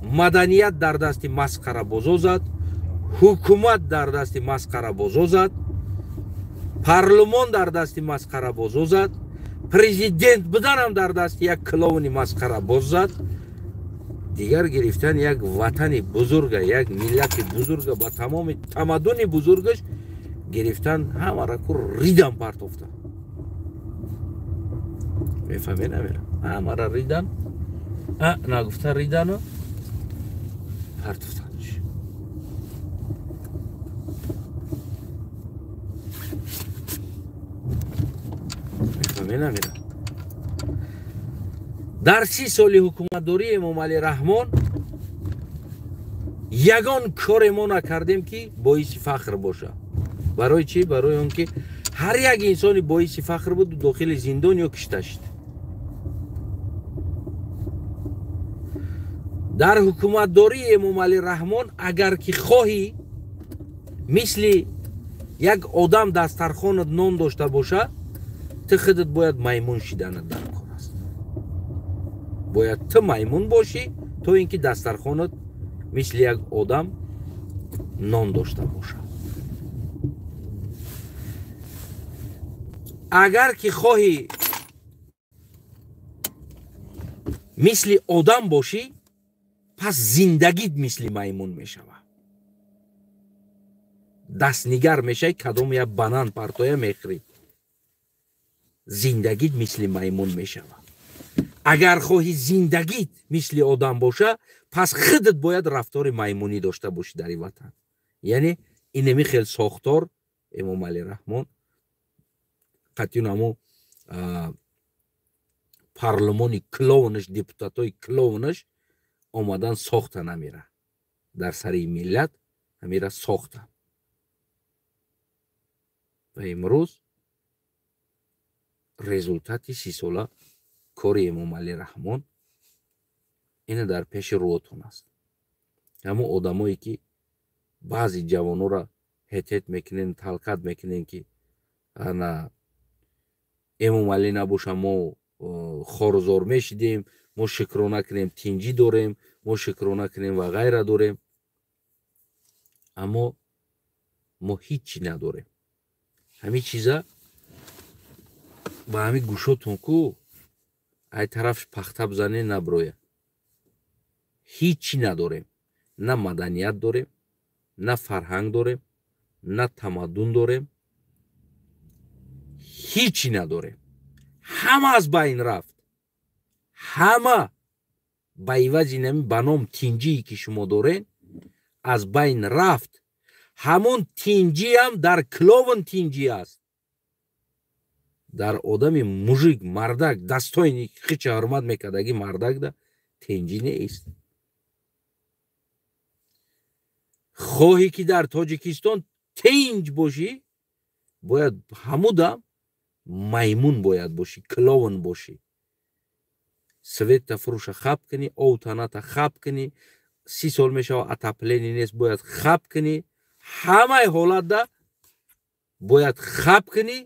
маданият дар дасти масқарабозо зад, ҳукумат дар дасти масқарабозо зад, парлумон дар дасти масқарабозо зад, президент буданам дар дасти як клоуни масқарабоз зад. Дигар гирифтан як ватани бузурга, як миллати бузурга ба тамоми тамаддуни бузургаш гирифтан, ҳамара ку ридам партофта. Мефаҳме намера? Ҳамара ридан, нагуфта ридану партофтанш. Мефаҳме намера? Дар 30 соли ҳукуматдории Эмомалӣ Раҳмон ягон коре мо накардем ки боиси фахр боша. Барои чӣ? Барои он ки ҳар як инсони боиси фахр буд дохили зиндон ё кишта шид. Дар ҳукуматдории Эмомалӣ Раҳмон агар ки хоҳӣ мисли як одам дастархонат нон дошта боша, ту худат бояд маймун шиданат дар кор аст. Бояд ту маймун бошӣ, то ин ки дастархонат мисли як одам нон дошта боша. Агар ки хоҳӣ мисли одам бошӣ, пас зиндагит мисли маймун мешавад. Дастнигар мешавӣ, кадом як банан партоя мехӯрӣ. Зиндагит мисли маймун мешавад. Агар хоҳӣ зиндагит мисли одам боша, пас худат бояд рафтори маймунӣ дошта бошӣ дар ин ватан. Яъне инеми хел сохтор Эмомалӣ Раҳмон қатъиён ҳамо парлумони клоунаш, депутатои клоунаш омадан сохта намера. Дар сари миллат ҳамира сохта. Ва имрӯз результати 30 сола кори Эмомалӣ Раҳмон ина дар пеши рӯотон аст. Ҳамо одамое ки баъзе ҷавонора ҳет-ҳет мекунен, талкат мекунен, ки ана Эмомалӣ набоша, мо хорузор мешидем, мо шукрона кунем тинҷӣ дорем, мо шукрона кунем ва ғайра дорем, аммо мо ҳичи надорем. Ҳамин чиза ба ҳамин гӯшотон ку ай тараф пахта бизанед, наброя. Ҳичи надорем, на маданият дорем, на фарҳанг дорем, на тамаддун дорем, ҳичи надорем. Ҳама аз байн рафт. Ҳама ба ивази нами ба ном тинҷие ки шумо дорен, аз байн рафт. Ҳамон тинҷиам дар клоун тинҷӣ аст. Дар одами мужик, мардак, дастойни хича ҳурмат мекардаги мардакда тинҷӣ нест. Хоҳӣ ки дар Тоҷикистон тинҷ бошӣ, бояд ҳамудам маймун бояд бошӣ, клоун бошӣ. Светта фурӯша хаб кунӣ, овтаната хаб кунӣ, 30 сол мешава отопление нест, бояд хаб кунӣ. Ҳамаи ҳолатда бояд хаб кунӣ.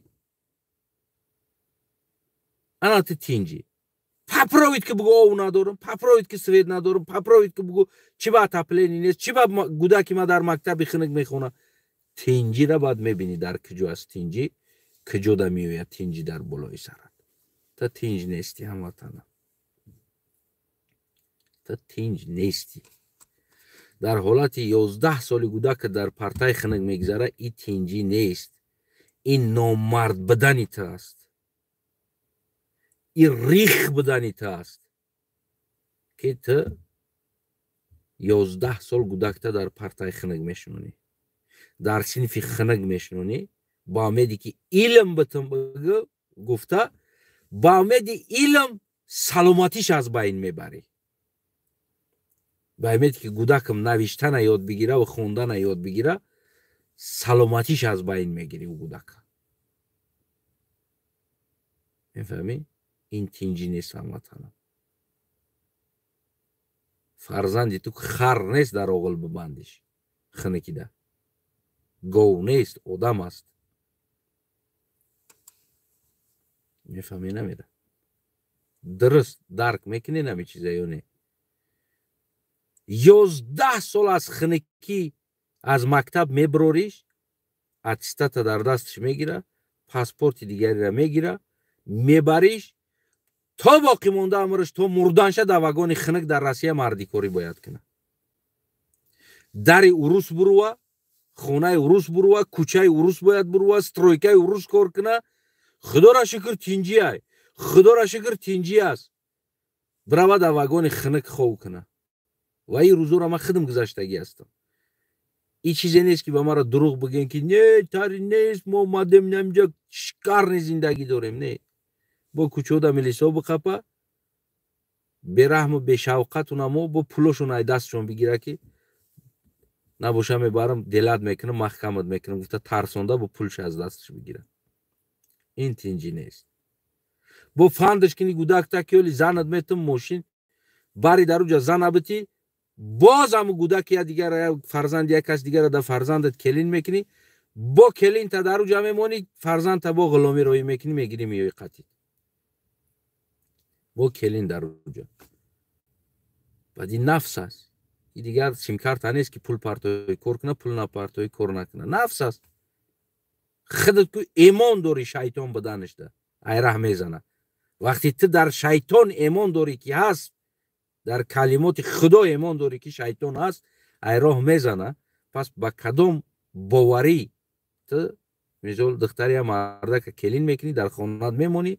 Ана ту тинҷӣ. Попробуйте ки бугӯ ов надорам, попробуйте ки свет надорам, попробуйте ки бугӯ чӣ ба отопление нест, чӣ ба гудаки ма дар мактаби хунук мехона. Тинҷира баъд мебинӣ дар куҷо аст тинҷӣ, куҷода меояд тинҷӣ дар болои сарат. Та тинҷ нестӣ, ҳамватанам. Та тинҷ нестӣ. Дар ҳолати 11 соли гудака дар партаи хунук мегузара, ин тинҷӣ нест. Ин номард будани ту аст. Ин рих будани ту аст, ки ту 11 сол гудакта дар партаи хунук мешунонӣ, дар синфи хунук мешунонӣ, ба умеде ки илм битум гуфта, ба умеди илм саломатиш аз байн мебарӣ. Ба умеде ки гудакам навиштана ёд бигира ва хондана ёд бигира, саломатиш аз байн мегирӣ ӯ гудака. Мефаҳмӣ? Ин тинҷӣ нест, ҳамватанам. Фарзанди ту хар нест дар оғил бибандиш хунукида. Гов нест, одам аст. Мефаҳмӣ намеда? Дуруст дарк мекунӣ нами чиза ё не? 11 сол аз хунукӣ аз мактаб меброриш, аттестата дар дасташ мегира, паспорти дигареро мегира, мебариш, то боқӣ монда амраш то мурданша дар вагони хунук дар Россия мардикорӣ бояд кунад. Дари урус бурува, хонаи урус бурува, кӯчаи урус бояд бурува, стройкаи урус кор куна. Худоро шукр тинҷӣ ай, худоро шукр тинҷӣ аст. Бирава дар вагони хунук хов куна. Ва ин рӯзоро ман худам гузаштагӣ ҳастам. Ин чизе нест ки ба маро дурӯғ бигӯен ки не, тари нест, мо омадем инҷа шикарни зиндагӣ дорем. Не, бо кӯчода милисо биқапа, бераҳму бешавқатуна мо бо пулошон ай дастшон бигира ки набоша мебарам, делат мекунам, маҳкамат мекунам гуфта тарсонда бо пулша аз дасташ бигира. Ин тинҷӣ нест. Бо фандаш кини гудак такёли занат метум мошин бари дар уҷа зана бити, Боз ҳаму гудаки я дигар фарзанд як кас дигара да фарзандат келин мекунӣ, бо келинта дар уҷа мемонӣ, фарзандта бо ғуломӣ роҳӣ мекунӣ, мегирӣ меои қатӣ. Бо келин дар уҷа. Баъд ин нафс аст. И дигар симкарта нест, ки пул партои кор куна, пул напартои кор накуна. Нафс аст. Худат ку эмон дорӣ шайтон буданашда, айраҳ мезана. Вақте ту дар шайтон эмон дорӣ, ки ҳаст, дар калимоти худо эмон дорӣ, ки шайтон ҳаст, айроҳ мезана. Пас ба кадом боварӣ ту мисол духтари я мардака келин мекунӣ, дар хонаат мемонӣ,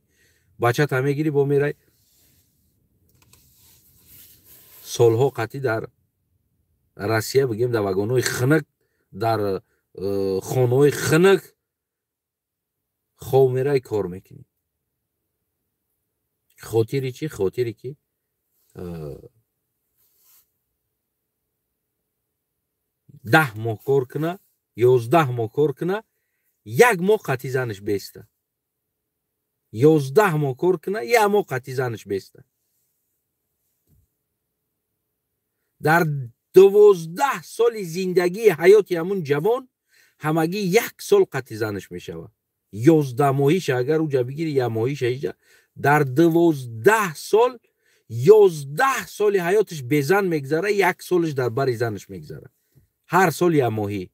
бачата мегирӣ, бо мерай солҳо қатъӣ дар Россия, бигем, дар вагонҳои хунук, дар хонаҳои хунук хов мерай, кор мекунӣ. Хотири чӣ? Хотире ки 10 моҳ кор куна, 11 моҳ кор куна, як моҳ қатъи занаш беста. 11 моҳ кор куна, як моҳ қатъи занаш беста. Дар 12 соли зиндагии ҳаёти ҳамун ҷавон ҳамагӣ як сол қатъи занаш мешавад. 11 моҳиша агар уҷа бигири, як моҳиша иҷа, дар 12 сол 11 соли ҳаёташ безан мегзара, як солаш дар бари занаш мегзара. Ҳар сол як моҳӣ.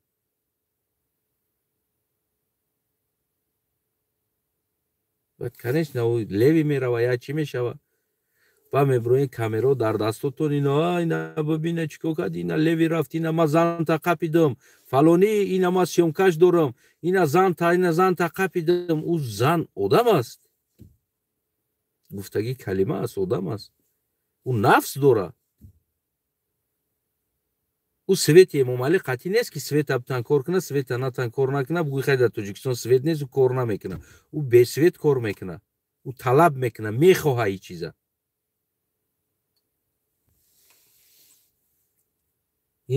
Баъд, конечно, левый мерава, я чӣ мешава. Ба меброен, камеро дар дастотон, ина ина бибина, чӣ кор кард, ина левый рафт, ина ма занта қапидам, фалонӣ, ина ма съёмкаш дорам, ина занта, ина занта қапидам. Ӯ зан одам аст, гуфтагӣ калима аст, одам аст, ӯ нафс дора. Ӯ свети Эмомалӣ қатъӣ нест, ки света битан кор куна, света натан кор накуна. Бугӯи, хай, дар Тоҷикистон свет нест, ӯ кор намекуна. Ӯ бесвет кор мекуна, ӯ талаб мекуна, мехоҳа и чиза.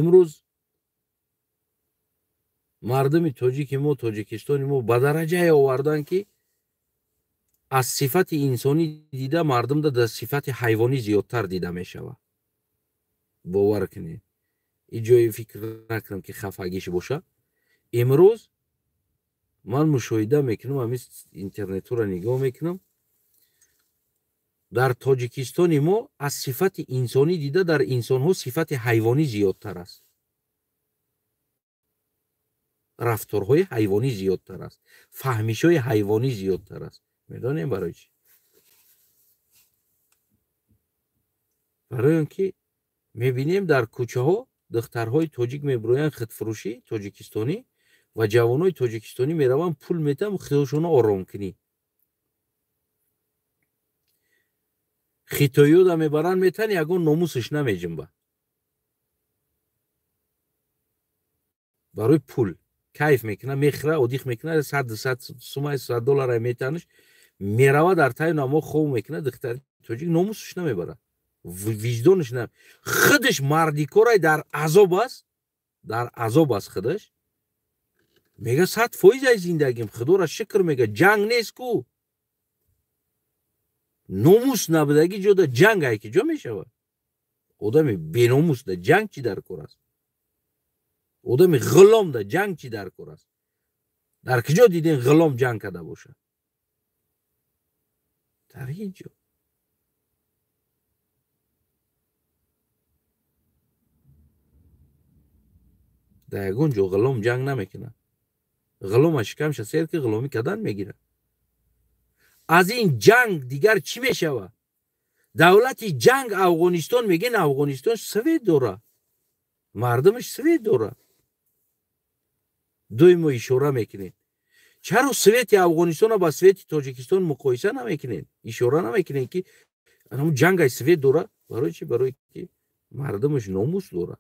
Имрӯз мардуми тоҷики мо, Тоҷикистони мо ба дараҷае овардан, ки аз сифати инсонӣ дида мардумда дар сифати ҳайвонӣ зиёдтар дида мешавад. Бовар кунед, и ҷое фикр накунам, ки хафагиш боша. Имрӯз ман мушоҳида мекунам, ҳамин интернетҳоро нигоҳ мекунам, дар Тоҷикистони мо аз сифати инсонӣ дида дар инсонҳо сифати ҳайвонӣ зиёдтар аст, рафторҳои ҳайвонӣ зиёдтар аст, фаҳмишҳои ҳайвонӣ зиёдтар аст. Медонем барои чӣ? Барои он ки мебинем, дар кӯчаҳо духтарҳои тоҷик мебироянд, худфурӯшӣ тоҷикистонӣ, ва ҷавонои тоҷикистонӣ мераванд, пул метаҳанд, худошонро ором кунӣ. Хитоиёда мебаранд, метаҳанд, ягон номусаш намеҷунба. Барои пул кайф мекуна, мехӯра, одиқ мекуна, 100, 200 сумай, 100 доллара метаҳанш, мерава, дар таи намо хов мекуна. Духтари тоҷик номусаш намебарад, виҷдонаш на. Худаш мардикорай, дар азоб аст, дар азоб аст. Худаш мега, 100% ай зиндагим, худоро шукр, мега, ҷанг нест ку. Номус набудагӣ ҷода ҷанг ай ки ҷо мешавад? Одами беномус да ҷанг чӣ дар кор аст? Одами ғулом да ҷанг чӣ дар кор аст? Дар куҷо дидем, ғулом ҷанг карда бошад? Дар ҳеҷ ҷо. Дар ягон ҷо ғулом ҷанг намекунад. Ғулома шикамша сер ки, ғуломӣ кардан мегирад. Аз ин ҷанг дигар чӣ мешавад? Давлати ҷанг Афғонистон мегӯен, Афғонистон свет дора, мардумаш свет дора. Доимо ишора мекунед. Чаро свети Афғонистонро ба свети Тоҷикистон муқоиса намекунед, ишора намекунед, ки ҷангай свет дора? Барои чӣ? Барои ки мардумаш номус дора.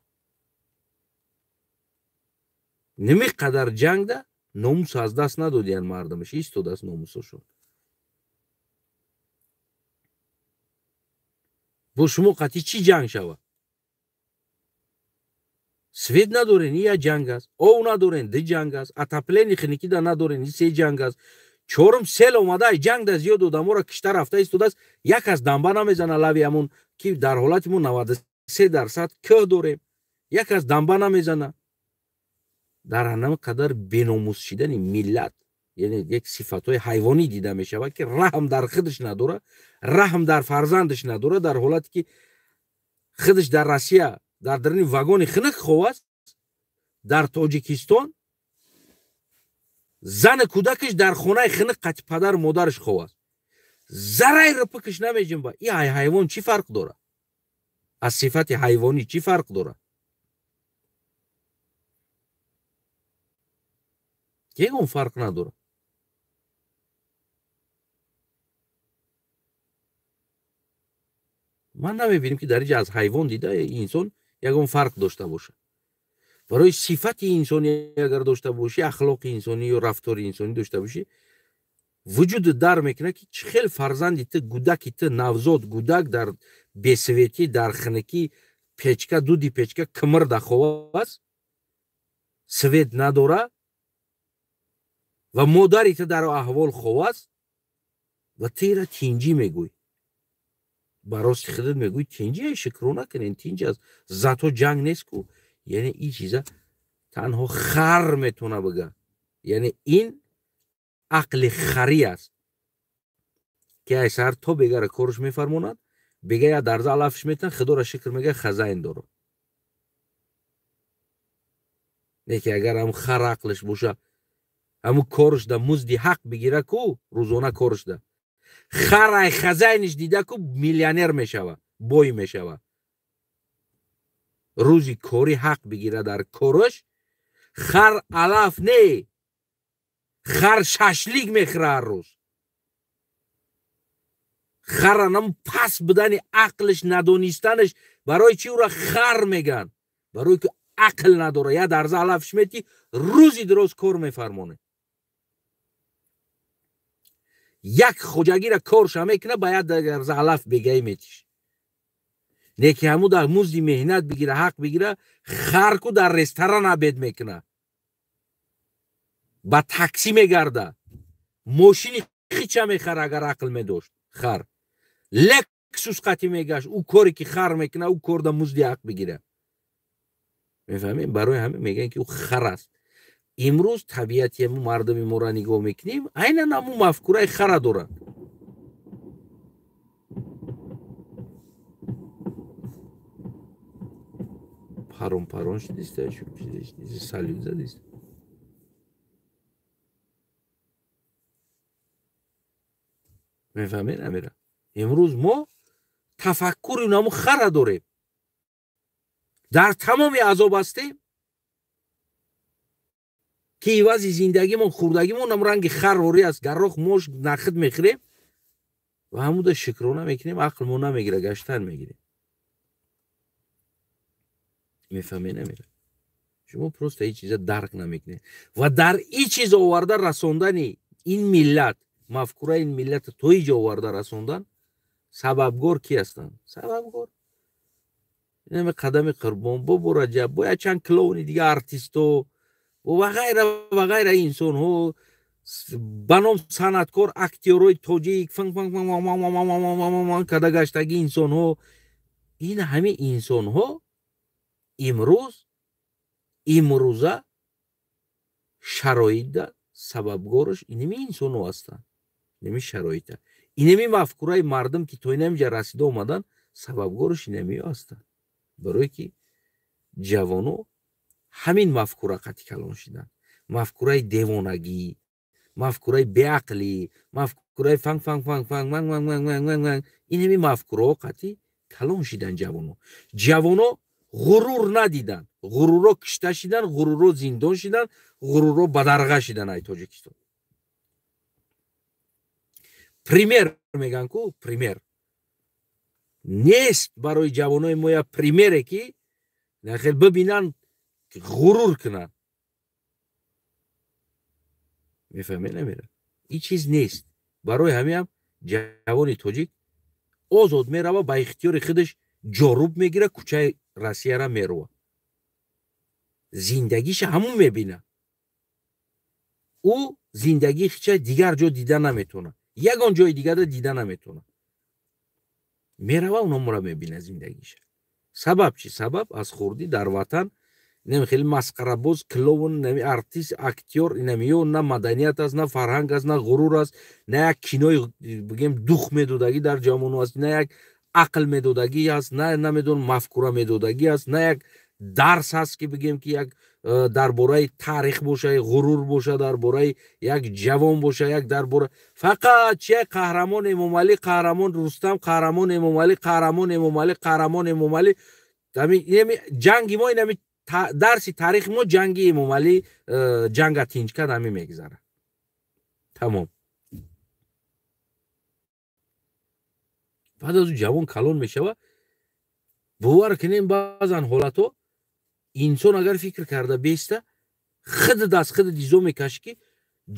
Немиқадар ҷангда номус аз даст надодиянд, мардумаш истодааст номусошон. Бо шумо қатъи чӣ ҷанг шавад? Свет надорен, и як ҷанг аст, ов надорен, ду ҷанг аст, отопление хиникида надорен, и се ҷанг аст, чорум сел омада, ҷанг да зиёд одаморо кишта рафта истодааст. Як аз дамба намезана лави ҳамон, ки дар ҳолати мо 93 3% кӯҳ дорем. Як аз дамба намезана. Дар ҳама қадар беномус шидани миллат, яъне як сифатҳои ҳайвонӣ дида мешавад, ки раҳм дар худаш надора, раҳм дар фарзандаш надора, дар ҳолате ки худаш дар Россия дар даруни вагони хунук хов аст, дар Тоҷикистон зани кӯдакаш дар хонаи хунук қати падару модараш хов аст. Зараи рӯпукаш намеҷунба. Ин ҳайвон чӣ фарқ дорад? Аз сифати ҳайвонӣ чӣ фарқ дорад? Ягон фарқ надорад. Ман намебинем, ки дар инҷа аз ҳайвон дида инсон ягон фарқ дошта бошад. Барои сифати инсонӣ агар дошта бошӣ, ахлоқи инсонӣ ё рафтори инсонӣ дошта бошӣ, вуҷудат дар мекунад, ки чӣ хел фарзанди ту, гудаки ту, навзод гудак дар бесветӣ, дар хунукӣ, печка, дуди печка кимирда хов аст, свет надора ва модари ту дар аҳвол хов аст ва ту ира тинҷӣ мегӯй. Ба рости худат мегӯй тинҷӣ, ай шукрона накунен, тинҷ аст, зато ҷанг нест ку. Яъне ин чиза танҳо хар метавона бигӯяд. Яъне ин ақли харӣ аст, ки ай саҳар то бегара корш мефармонад, бега я дарза алафш метан, худоро шукр мега хазайн дорам. Не ки агар ҳам хар ақлш боша, ҳамун корш да музди ҳақ бигира ку, рӯзона корш да хар ай хазайниш дида ку, миллионер мешава, бой мешава. Рӯзи кори ҳақ бигира дар корш, хар алаф не, хар шашлик мехӯра ҳар рӯз. Хара нам пас будани ақлш, надонистанаш, барои чӣ ӯра хар меган? Барои ки ақл надора. Я дарза алафш мети, рӯзи дароз кор мефармоне. Як хоҷагира корша мекуна, ба як дарза алаф бегаи метиш. Не ки ҳаму дар музди меҳнат бигира, ҳақ бигира, хар ку дар ресторан обед мекуна, ба такси мегарда, мошини хича мехара агар ақл медошт. Хар Лексус қати мегашт, ӯ коре ки хар мекуна, ӯ кор да музди ҳақ бигира. Мефаҳмем? Барои ҳамин мегӯянд, ки ӯ хар аст. Имрӯз табиати ҳамун мардуми моро нигоҳ мекунем, айнан ҳамун мафкураи хара доранд. Парон парон шудиста, салют задиста. Мефаҳмед, Амира? Имрӯз мо тафаккури наму хара дорем. Дар тамоми азоб ҳастем, ки ивази зиндагимон, хурдагимон ҳам ранги хар ворӣ аст. Гаррох мош нахид мехӯрем ва ҳамуда шукрона мекунем, ақлмо намегира, гаштан мегирем. Мефаҳмед, Амира? Шумо просто ҳеҷ чиза дарк намекунед. Ва дар ин чиз оварда расондани ин миллат, мафкураи ин миллат то ҳеҷ оварда расондан, сабабгор ки ҳастанд? Сабабгор инаме Қадами Қурбон, Бобо Раҷаб, бо якчанд клоуни дига, артисто ва ғайра ва ғайра инсонҳо ба ном санъаткор, актёрҳои тоҷик, фанг фанг фанг када гаштаги инсонҳо. Ин ҳамин инсонҳо имрӯза шароитда сабабгораш инами инсонҳо ҳастанд. Инами шароита, инами мафкураи мардум, ки то инамиҷа расида омадан, сабабгораш инамиё ҳастанд. Барое ки ҷавоно ҳамин мафкура қати калон шиданд. Мафкураи девонагӣ, мафкураи беақлӣ, мафкураи фанг фанг фанг фанг манг манг манг манг манг манг. Инами мафкураҳо қати калон шидан ҷавоно. Ҷавоно ғурур надиданд, ғуруро кишта шиданд, ғуруро зиндон шиданд, ғуруро бадарға шиданд ай Тоҷикистон. Пример меган ку, пример нест барои ҷавонои мо, я примере ки нахел бибинанд, ғурур кунанд. Мефаҳмед, намера? Ин чиз нест. Барои ҳамин ҳам ҷавони тоҷик озод мерава, ба ихтиёри худаш ҷоруб мегира, кӯчаи Россияра мерова, зиндагиша ҳамун мебина. Ӯ зиндагии хича дигар ҷо дида наметавонад, ягон ҷои дигарда дида наметавонад. Мерава, уномора мебина зиндагиша. Сабаб чӣ? Сабаб аз хурдӣ дар ватан инами хеле масхарабоз, клоун, инами артист, актёр, инами ё на маданият аст, на фарҳанг аст, на ғурур аст, на як кинои бигем дух медодагӣ дар ҷавоно аст, на як ақл медодагӣ аст, на намедонам мафкура медодагӣ аст, на як дарс ҳаст, ки бигем ки як дар бораи таърих боша, ғурур боша, дар бораи як ҷавон боша, як дар бора фақат чи қаҳрамон Эмомалӣ, қаҳрамон Рустам, қаҳрамон Эмомалӣ, қаҳрамон Эмомалӣ, қаҳрамон Эмомалӣ. Инами ҷанги мо, инами дарси таърихи мо ҷанги Эмомалӣ, ҷанга тинҷ кард, ҳамин мегузарад. Тамом. Баъд аз ӯ ҷавон калон мешавад. Бовар кунем, баъзан ҳолатҳо инсон агар фикр карда беста, худат аз худат изо мекашӣ, ки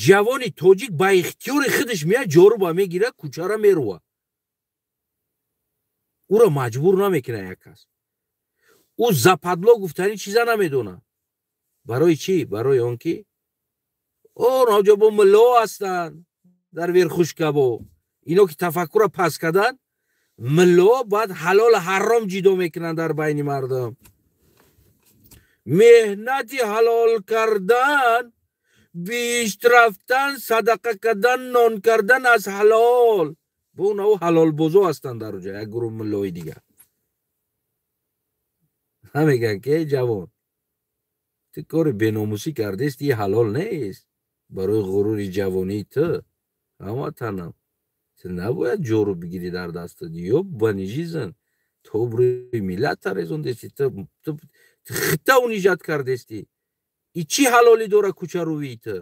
ҷавони тоҷик ба ихтиёри худаш меяд, ҷоруба мегирад, кӯчара мерува. Ӯро маҷбур намекунад як кас. Ӯ западло гуфтани чиза намедонад. Барои чӣ? Барои он ки онаҷо бо мулло ҳастанд дар верхушкабо. Ино ки тафаккура пас карданд, мулло баъд ҳалолу ҳаром ҷидо мекунанд дар байни мардум. Меҳнати ҳалол кардан, биҳишт рафтан, садақа кардан, нон кардан аз ҳалол. Бо онҳо ҳалолбозо ҳастанд дар оҷа, як гурӯҳ муллои дигар. Намегӯянд ки эй ҷавон, ту кори беномусӣ кардест, ин ҳалол нест барои ғурури ҷавонии ту. Ҳамватанам, ту набояд ҷору бигирӣ дар дастат. Ё банижизн, ту обрӯи миллатта резондести, ту хита унижат кардести. И чӣ ҳалолӣ дора кӯчарӯвии ту?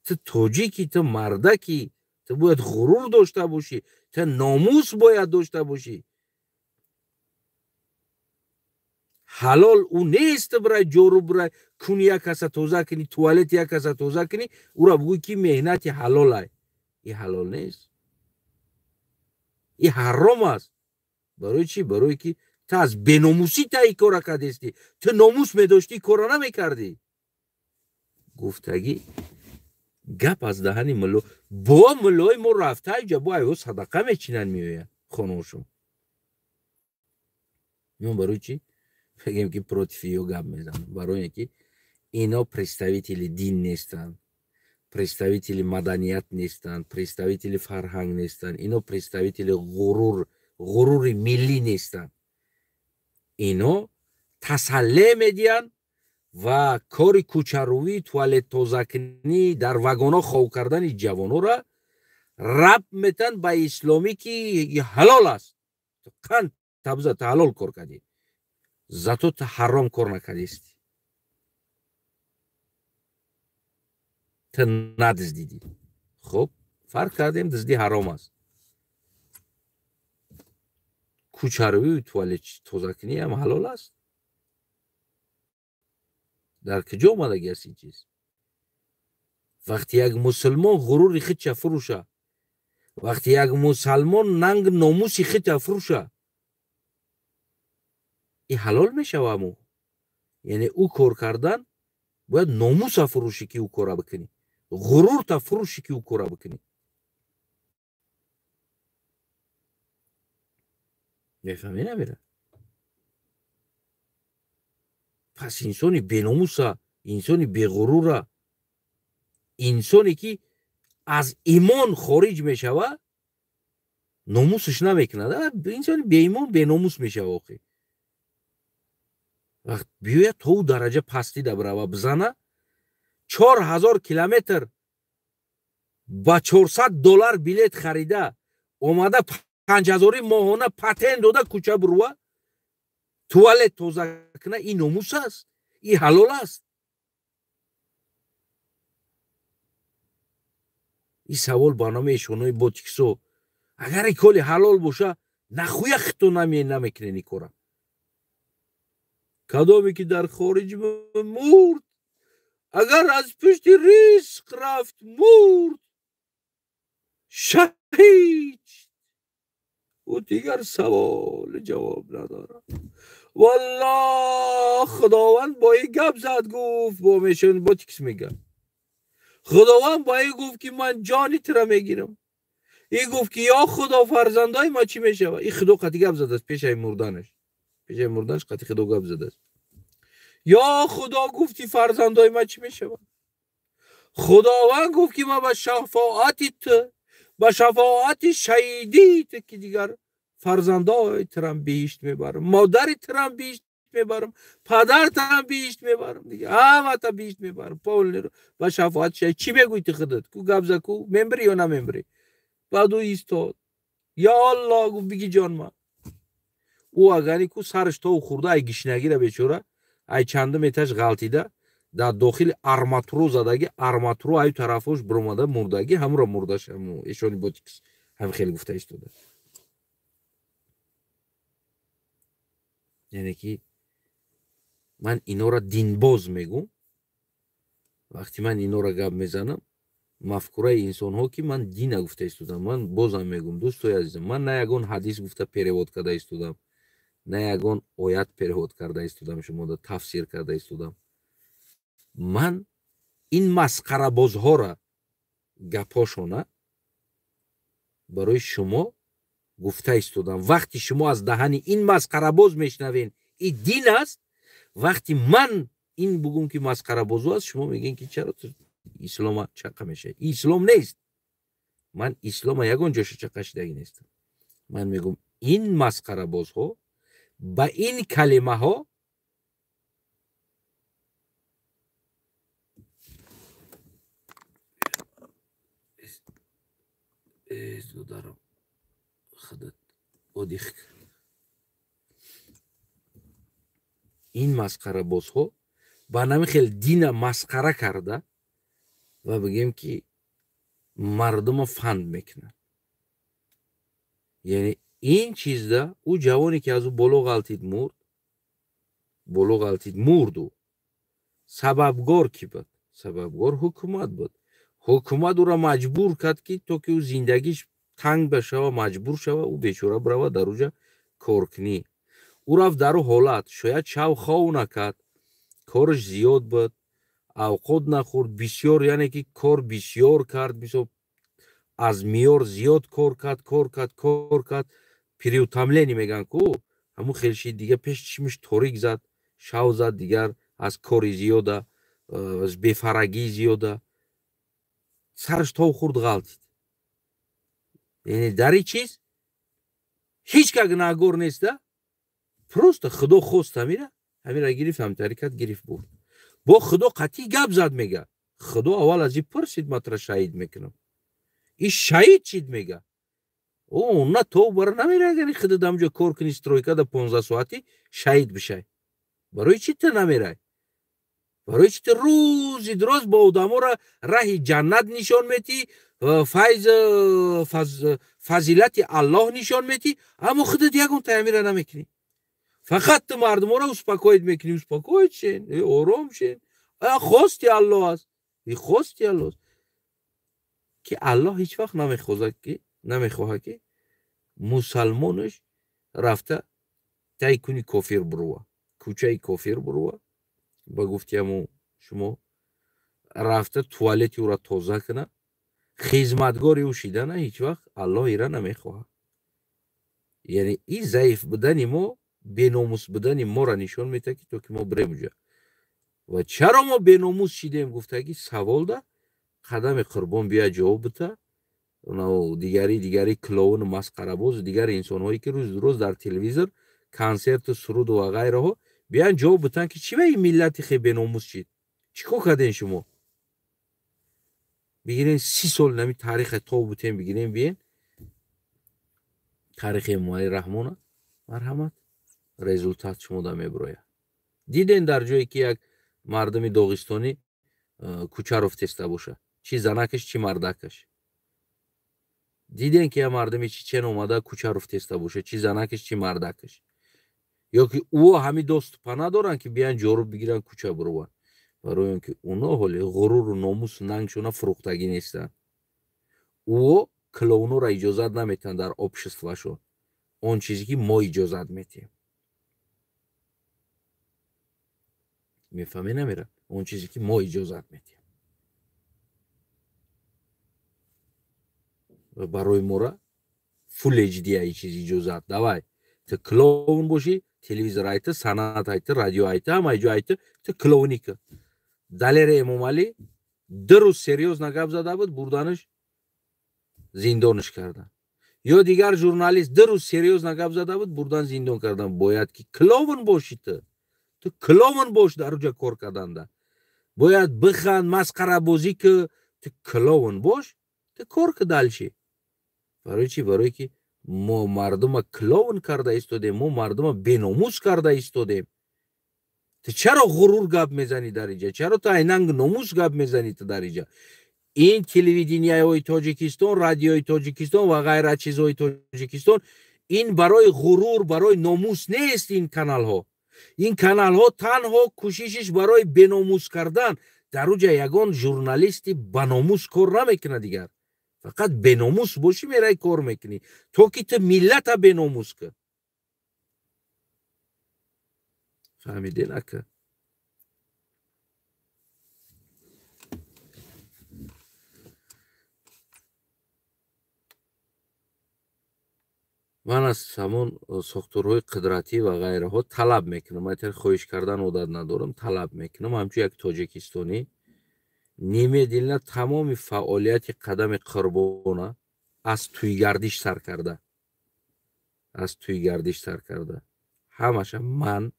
Ту тоҷикӣ, ту мардакӣ, ту бояд ғурур дошта бошӣ, ту номус бояд дошта бошӣ. Ҳалол ӯ нест, бирай ҷору бирай куни як каса тоза кунӣ, туалети як каса тоза кунӣ, ӯра бигӯй ки меҳнати ҳалолай. И ҳалол нест, и ҳаром аст. Барои чӣ? Барое ки ту аз беномусӣ та ин кора кардестӣ. Ту номус медоштӣ, ин кора намекардӣ. Гуфтагӣ гап аз даҳани мулло. Бо муллои мо рафта иҷа бо айҳо садақа мечинанд, меоянд хоношон. Меон барои чӣ? Мегӯем ки против ё гап мезанам. Барои ин ки ино представители дин нестанд, представители маданият нестанд, представители фарҳанг нестанд, ино представители ғурури миллӣ нестанд. Ино тасалле медиҳанд ва кори кӯчарӯвӣ, туалет тозакунӣ, дар вагонҳо хов кардани ҷавонора рабт метаҳанд ба исломӣ, ки ҳалол аст. Қанд табза, ту ҳалол кор кардӣ, зато ту ҳаром кор накардистӣ, ту надиздидӣ. Хуб, фарқ кардем, диздӣ ҳаром аст. Кӯчарӯвию туалет тозакунӣ ҳам ҳалол аст. Дар куҷо омадагӣ аст ин чиз? Вақте як мусулмон ғурури худша фурӯша, вақте як мусалмон нанг номуси худша фурӯша, ин ҳалол мешава аму. Яъне ӯ кор кардан бояд номуса фурӯшӣ, ки ӯ кора бикунӣ, ғурурта фурӯшӣ, ки ӯ кора бикунӣ. Мефаҳмӣ намера? Пас инсони беномуса, инсони беғурура, инсоне ки аз имон хориҷ мешава, номусаш намекунад. Инсони беимон беномус мешава. Охир вақт биёяд то ӯ дараҷа пастӣ да бирава бизана, 4000 километр ба $400 билет харида омада, 5000 моҳона патент дода кӯча бурува, туалет тоза куна, ин номус аст, ин ҳалол аст. Ин савол ба номи эшонои ботиксо. Агар ин коли ҳалол боша, нахуя хито намекунен ин кора? Кадоме ки дар хориҷ мурд, агар аз пушти риск рафт мурд, шаҳид, ӯ дигар саволи ҷавоб надорад. Валлоҳ, Худованд бо ин гап зад, гуфт бо мешон ботикс мегӯяд. Худованд бо ин гуфт ки ман ҷони тура мегирам. Ин гуфт ки ё Худо, фарзандои ма чӣ мешавад? Ин Худо қати гап задааст пешаи мурданаш. Пеши мурданаш қати Худо гап задааст. Ё Худо, гуфти фарзандои ман чӣ мешавад? Худованд гуфт ки ман ба шафоати ту, ба шафоати шаҳидии ту, ки дигар фарзандои турам биҳишт мебарам, модари турам биҳишт мебарам, падартам биҳишт мебарам, дига ҳамата биҳишт мебарам. Полный ба шафоати шаҳид. Чӣ мегӯӣ ту худат? Ку гап за, ку мембирӣ ё намембирӣ? Баъд ӯ истод. Ё Аллоҳ, гуфт, биги ҷон ман. Ӯ агани ку сараш то хӯрда, ай гишнагира бечора, ай чанду меташ ғалтида, дар дохили арматуро задаги, арматуро аю тарафош биромада мурдаги, ҳамура мурдаш, ҳаму эшони ботикс ҳам хеле гуфта истода. Яъне ки ман инора динбоз мегӯм. Вақти ман инора гап мезанам, мафкураи инсонҳо ки ман дина гуфта истодам. Ман бозам мегӯм, дӯстои азизам, ман на ягон ҳадис гуфта перевод карда истодам, на ягон оят перевод карда истодам, шумода тафсир карда истодам. Ман ин масқарабозҳора гапҳошона барои шумо гуфта истодам. Вақти шумо аз даҳани ин масқарабоз мешнавен, ин дин аст. Вақти ман ин бугум ки масқарабозу аст, шумо мегӯед ки чаро ислома чақа мешавад? Ислом нест. Ман ислома ягон ҷоша чақа шидагӣ нестам. Ман мегӯм ин масқарабозҳо ба ин калимаҳо додарам худат одих. Ин масқарабозҳо ба нами хел дина масқара карда ва бигем ки мардума фанд мекунанд. Яъне ин чизда ӯ ҷавоне ки аз ӯ боло ғалтид мурд, боло ғалтид мурд, ӯ сабабгор кӣ буд? Сабабгор ҳукумат буд. Ҳукумат ӯро маҷбур кард ки то ки ӯ зиндагиш танг башава, маҷбур шава, ӯ бечора бирава дар уҷа коркунӣ. Ӯ рафт дар ӯ ҳолат, шояд шав хов накард, кораш зиёд буд, авқот нахӯрд, бисёр, яъне ки кор бисёр кард, мисол аз меъёр зиёд кор кард, кор кард, кор кард, переутомление мегӯянд ку, ҳамун хелши дига пеш чишмиш торик зад, шав зад, дигар аз кори зиёда, аз бефарагии зиёда, сараш тов хӯрд, ғалтид. Яъне дар ин чиз ҳеҷ ка гунаҳгор неста, просто Худо хост ҳамира, ҳамира гирифт, ҳамтари кард, гирифт бурд. Бо Худо қатъӣ гап зад, мега. Худо аввал аз ин пурсид, ман тура шаҳид мекунам. Ин шаҳид чид мега? О, на то бара намера, агар худат ҳамҷо кор кунӣ, стройка да 15 соатӣ шаҳид бишай. Барои чӣ ту намерай? Барои чӣ ту рӯзи дроз бо одаморо раҳи ҷаннат нишон метӣ, файз фазилати Аллоҳ нишон метӣ, аммо худат ягон таъмира намекунӣ? Фақат ту мардуморо успокоить мекунӣ, успокоить шен, ором шен. Хости Аллоҳ аст. Хости Аллоҳ аст. Ки Аллоҳ ҳеҷ вақт намехоҳад ки мусалмонаш рафта тай куни кофир бурува, кӯчаи кофир бурува, ба гуфти ҳамун шумо рафта туалети ӯра тоза куна, хизматгори ӯ шидана ҳеҷ вақт Аллоҳ ира намехоҳад. Яъне ин заиф будани мо, беномус будани моро нишон медиҳад, ки то ки мо бирем уҷа. Ва чаро мо беномус шидем гуфтаги саволда қадами Қурбон бия ҷавоб бита. Дигари клоуну масқарабоз, дигари инсонҳое ки рӯз рӯз дар телевизор консерту суруду ва ғайраҳо биян ҷавоб битан ки чӣ ба ин миллати хе беномус шид? Чӣ кор кардем шумо? Бигирен 30 сол нами таърихе то бутем, бигирен биен таърихи Эмомалӣ Раҳмона, марҳамат, результат шумо да мебирояд. Диден дар ҷое ки як мардуми доғистонӣ кӯча рафтеста боша, чӣ занакаш, чӣ мардакаш. Диден ки як мардуми чечен омада кӯча рафтеста боша, чӣ занакаш, чӣ мардакаш. Ё ки ӯ ҳами доступа надоранд ки биян ҷоруб бигиранд кӯча бированд. Барои он ки оно ҳоле ғуруру номусу нангшона фурӯхтагӣ нестанд. Ӯ клоунора иҷозат наметиҳанд дар обществашон. Он чизе ки мо иҷозат метиҳем. Мефаҳме намера? Он чизе ки мо иҷозат метиҳем. Ва барои мора Full HD ай чиз иҷозат. Давай. Ту клоун бошӣ, телевизор айта, санъат айта, радио айта, ҳама ҷо айта, ту клоунӣ ки. Далери Эмомалӣ 2 рӯз серьёзно гап зада буд, бурданаш зиндонаш кардан. Ё дигар журналист 2 рӯз серьёзно гап зада буд, бурдан зиндон кардан. Бояд ки клоун бошӣ ту. Ту клоун бош дар уҷа кор карданда. Бояд биханд, масқарабозӣ ки, ту клоун бош, ту кор ки дальше. Барои чӣ? Барои ки мо мардума клоун карда истодем, мо мардума беномус карда истодем. Ту чаро ғурур гап мезанӣ дар инҷа? Чаро ту айнан номус гап мезанӣ ту дар инҷа? Ин телевиденияҳои Тоҷикистон, радиои Тоҷикистон ва ғайра чизҳои Тоҷикистон, ин барои ғурур, барои номус нест. Ин каналҳо, ин каналҳо танҳо кӯшишиш барои беномус кардан. Дар уҷа ягон журналисти ба номус кор намекунад дигар. Фақат беномус бошӣ мерай кор мекунӣ, то ки ту миллата беномус кӣ. Фаҳмиден ака? Ман аз ҳамон сохторҳои қудратӣ ва ғайраҳо талаб мекунам. Ман хоҳиш кардан одат надорам, талаб мекунам. Ҳамчун як тоҷикистонӣ немедленно тамоми фаъолияти Қадами Қурбона аз тӯйгардиш сар карда, аз тӯйгардиш сар карда, ҳамаша ман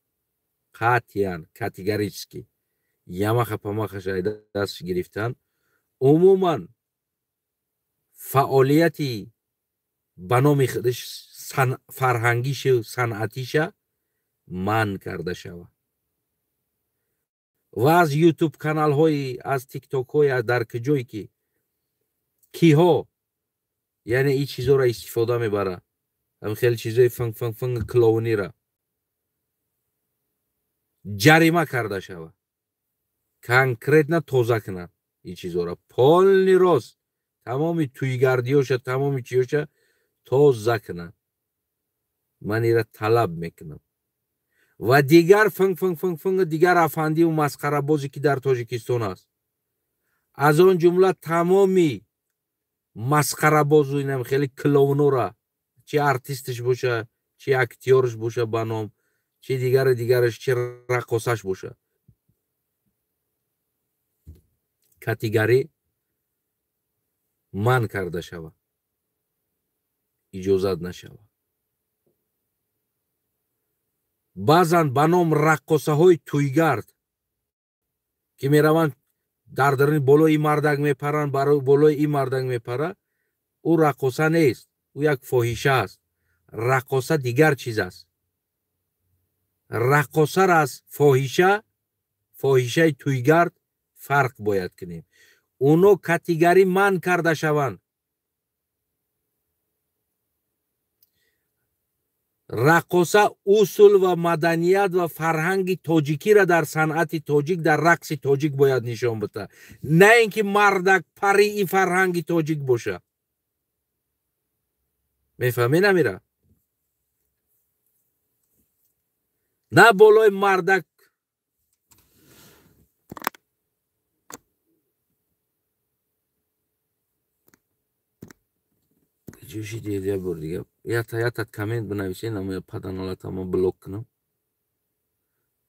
қатъиян категорически ямаха памахаша даст гирифтан. Умуман фаъолияти ба номи худаш фарҳангишу санъатиша манъ карда шавад. Ва аз ютуб каналҳои, аз тиктокҳои, аз дар куҷое ки киҳо яъне ин чизоро истифода мебарад, ҳам хеле чизои фанг фанг фанг клоунира ҷарима карда шавад, конкретно тоза кунад ин чизоро, полный рост тамоми тӯйгардиёша, тамоми чиёша тоза кунад. Ман ира талаб мекунам. Ва дигар фанг фанг фанг фанг дигар афандиву масқарабозе ки дар Тоҷикистон аст, аз он ҷумла тамоми масқарабозу инам хеле клоунора, чи артистш боша, чи актёрш боша ба ном, чи дигари дигараш, чи раққосаш боша, категорӣ манъ карда шавад, иҷозат нашавад. Баъзан ба ном раққосаҳои тӯйгард ки мераванд дар даруни болои ин мардак мепаранд, болои ин мардак мепара, ӯ раққоса нест, ӯ як фоҳиша аст. Раққоса дигар чиз аст. Раққосаро аз фоҳиша, фоҳишаи тӯйгард фарқ бояд кунем. Оно категорӣ манъ карда шаванд. Раққоса усул ва маданият ва фарҳанги тоҷикиро дар санъати тоҷик, дар рақси тоҷик бояд нишон бита, на ин ки мардак парии фарҳанги тоҷик боша. Мефаҳмӣ намира? На болои мардак ҷӯши дия бор дига ята коммент бинависен, ама паданалатама блок кунам.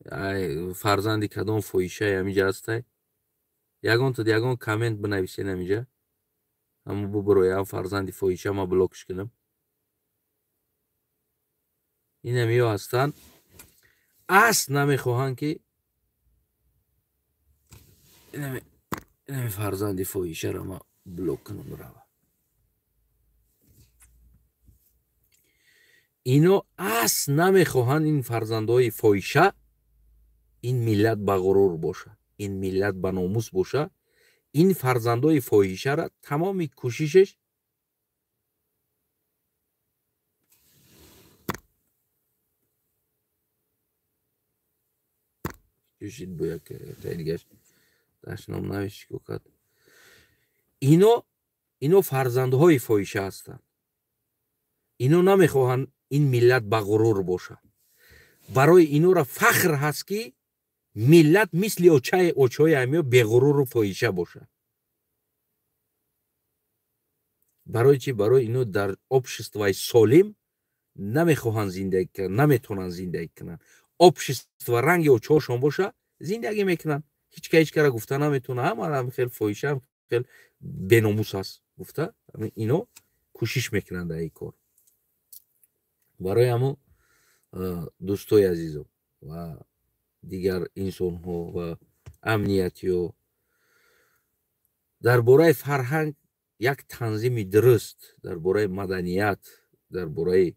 Ай фарзанди кадом фоҳишае ҳамиҷа ҳастай, ягон та ягон коммент бинависен ҳамиҷа, ама бубуроя ам фарзанди фоҳиша ма блокш кунам. Инамиё ҳастанд, асл намехоҳанд ки инами фарзанди фоҳишаро ма блок кунам рава. Ино асл намехоҳанд ин фарзандҳои фоҳиша, ин миллат ба ғурур боша, ин миллат ба номус боша. Ин фарзандҳои фоҳишара тамоми кӯшишаш кӯшид бо як дигаш дашном навишт кукад. Ино фарзандҳои фоҳиша ҳастанд. Ино намехоҳанд ин миллат ба ғурур боша. Барои инора фахр ҳаст ки миллат мисли очаи ҳамиё беғуруру фоҳиша боша. Барои чӣ? Барои ино дар обществои солим Намехоҳанд зиндагӣ кунанд, наметавонанд зиндагӣ кунанд. Общество ранги очоҳошон боша, зиндагӣ мекунанд. Ҳеч ка ҳеч кара гуфта наметавонад, ҳама хел фоҳиша, хел беномус аст гуфта, ино кӯшиш мекунанд дар ин кор. Барои ҳамон, дӯстои азизом ва дигар инсонҳо ва амниятиҳо, дар бораи фарҳанг як танзими дуруст, дар бораи маданият, дар бораи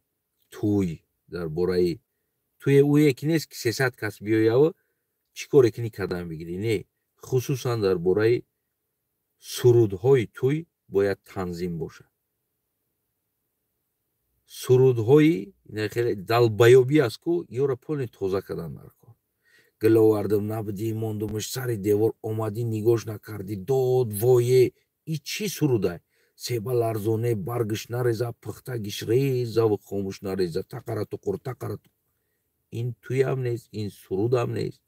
тӯй, дар бораи тӯе ӯе ки нест ки 300 кас биёяв чӣ коре кунӣ кардан бигирӣ, не, хусусан дар бораи сурудҳои тӯй бояд танзим бошад. Сурудҳои хеле далбаёбӣ аст ку, ёро полни тоза кардан дар кор. Гил овардам, набудӣ, мондумаш сари девор, омадӣ, нигоҳш накардӣ, дод вое, и чӣ сурудай? Себа ларзоне, баргиш нареза, пухтагиш резаву хомӯш нареза, тақара туқур, тақара туқур. Ин туям нест, ин сурудам нест.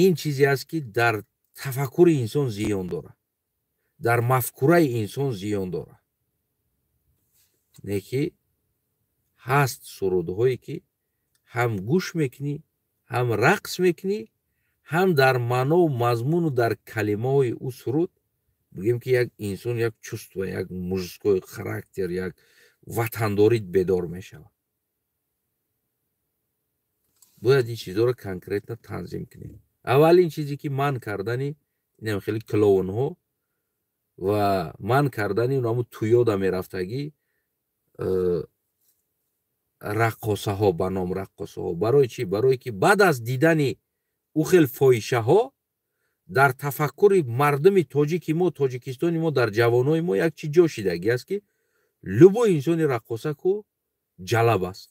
Ин чизе аст ки дар тафаккури инсон зиён дорад, дар мафкураи инсон зиён дорад. Не ки ҳаст сурудҳое ки ҳам гӯш мекунӣ, ҳам рақс мекунӣ, ҳам дар маънову мазмуну дар калимаҳои ӯ суруд бигем ки як инсон як чувство, як мужской характер, як ватандорӣ бедор мешавад. Бояд ин чизҳоро конкретно танзим кунем. Аввалин чизе ки манъ кардани инам хеле клоунҳо ва манъ кардани ҳамун туёда мерафтагӣ, раққосаҳо, ба ном раққосаҳо. Барои чӣ? Барое ки баъд аз дидани ӯ хел фоҳишаҳо дар тафаккури мардуми тоҷики мо, Тоҷикистони мо, дар ҷавонои мо як чи ҷо шидагӣ аст ки любой инсони раққоса ку ҷалаб аст.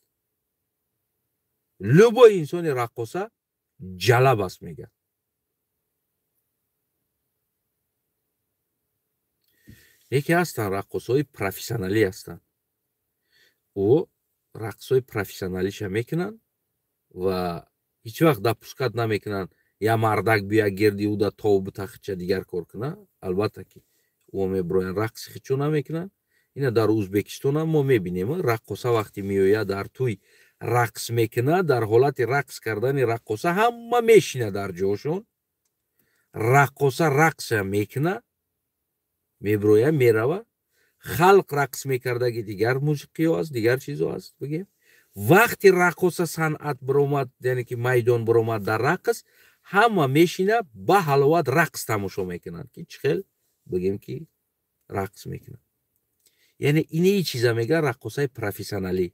Любой инсони раққоса ҷалаб аст, мегӯяд. Яке ҳастанд раққосҳои профессионалӣ ҳастанд. Ӯ рақсҳои профессионалиша мекунанд ва ҳеҷ вақт допускат намекунанд я мардак бия гирди ӯ да тов бутахча дигар кор куна. Албатта ки ӯ меброянд, рақси хичо намекунанд. Ина дар Ӯзбекистон ҳам мо мебинем, раққоса вақте меояд дар тӯй рақс мекунад, дар ҳолати рақс кардани раққоса ҳама мешинад дар ҷошон, раққоса рақса мекунад, меброяд, мерава, халқ рақс мекардаги дигар мусиқиҳо аст, дигар чизҳо аст. Бигем вақти раққоса санъат биромад, яъне ки майдон биромад дар рақс, ҳама мешина ба ҳаловат рақс тамошо мекунанд ки чӣ хел бигем ки рақс мекунанд. Яъне ине чиза мегӯяд раққосаи профессионалӣ.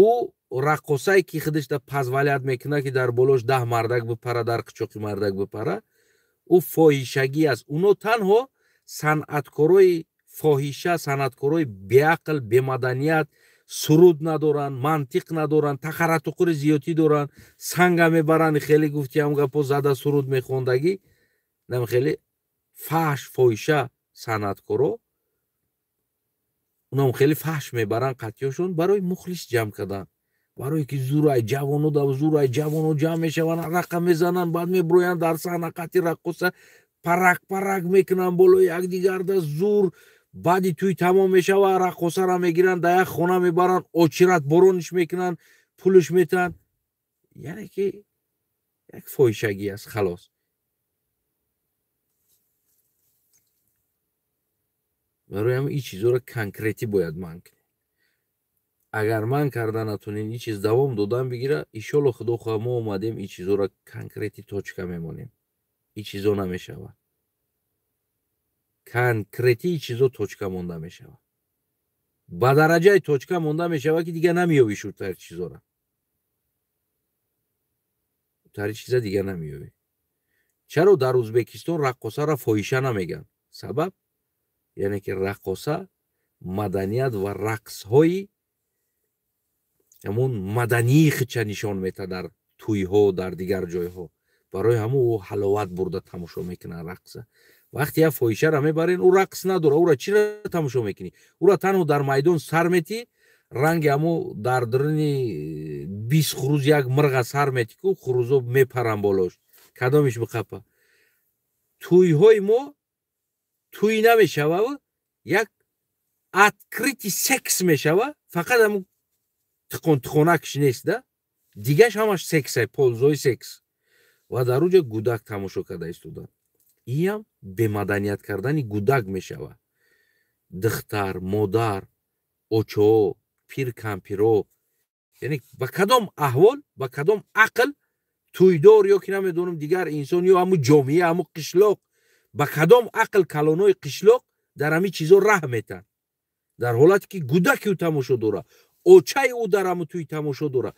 Ӯ раққосае ки худаш да позволят мекунад ки дар болош 10 мардак бипара, дар қичоқи мардак бипара, ӯ фоҳишагӣ аст. Уно танҳо санъаткорои фоҳиша, санъаткорои беақл, бемаданият, суруд надоранд, мантиқ надоранд, тақаратуқури зиёдӣ доранд, санга мебаранд, хеле гуфтиам гапо зада суруд мехондагӣ, нам хеле фаҳш фоҳиша санъаткоро, унам хеле фаҳш мебаранд қатъиёшон барои мухлис ҷамъ кардан, барое ки зурай ҷавоно да зурай ҷавоно ҷамъ мешаванд, рақа мезананд, баъд меброянд дар саҳна қатъи раққоса парак парак мекунанд болои якдигарда зур. Баъди тӯй тамом мешавад, раққосаро мегиранд, дар як хона мебаранд, очират борониш мекунанд, пулш метаҳанд. Яъне ки як фоҳишагӣ аст, халос. Барои ҳамин ин чизҳоро конкретӣ бояд манъ кунем. Агар манъ карда натонем, ин чиз давом додан бигира, иншолло худо хоҳад мо омадем ин чизҳоро конкретӣ точка мемонем. Ин чизҳо намешавад. Конкретӣ ин чизҳо точка монда мешавад. Ба дараҷаи точка монда мешавад ки дигар намеёбӣ шудтари чизҳоро. Тари чиза дигар намеёбӣ. Чаро дар Ӯзбекистон раққосаро фоҳиша намегӯянд? Сабаб яъне ки раққоса маданият ва рақсҳои ҳамон мадании худша нишон метаҳад дар тӯйҳо, дар дигар ҷойҳо. Барои ҳамон ӯ ҳаловат бурда тамошо мекунад рақса. Вақте як фоҳишаро мебарен, ӯ рақс надорад, ӯро чиро тамошо мекунӣ? Ӯро танҳо дар майдон сар метӣ, ранги ҳамо дар даруни 20 хуруз як мирға сар метӣ ку хурузо мепаранд болош, кадомиш биқапа. Тӯйҳои мо тӯй намешавад, як Открытый секс мешава, фақат ҳамун тиқон-тиқонакш нест да, дигаш ҳамаш сексай, ползои секс. Ва дар уҷа гудак тамошо карда истодан. Иам бемаданият кардани гудак мешава. Духтар, модар, очо, пир, кампиро, яъне ба кадом аҳвол, ба кадом ақл тӯйдор ё ки намедонам дигар инсон ё ҳамун ҷомеа, ҳамун қишлоқ, ба кадом ақл калонои қишлоқ дар ҳамин чизо раҳ метан? Дар ҳолате ки гудаки ӯ тамошо дора, очаи ӯ дар ҳамун тӯй тамошо дора,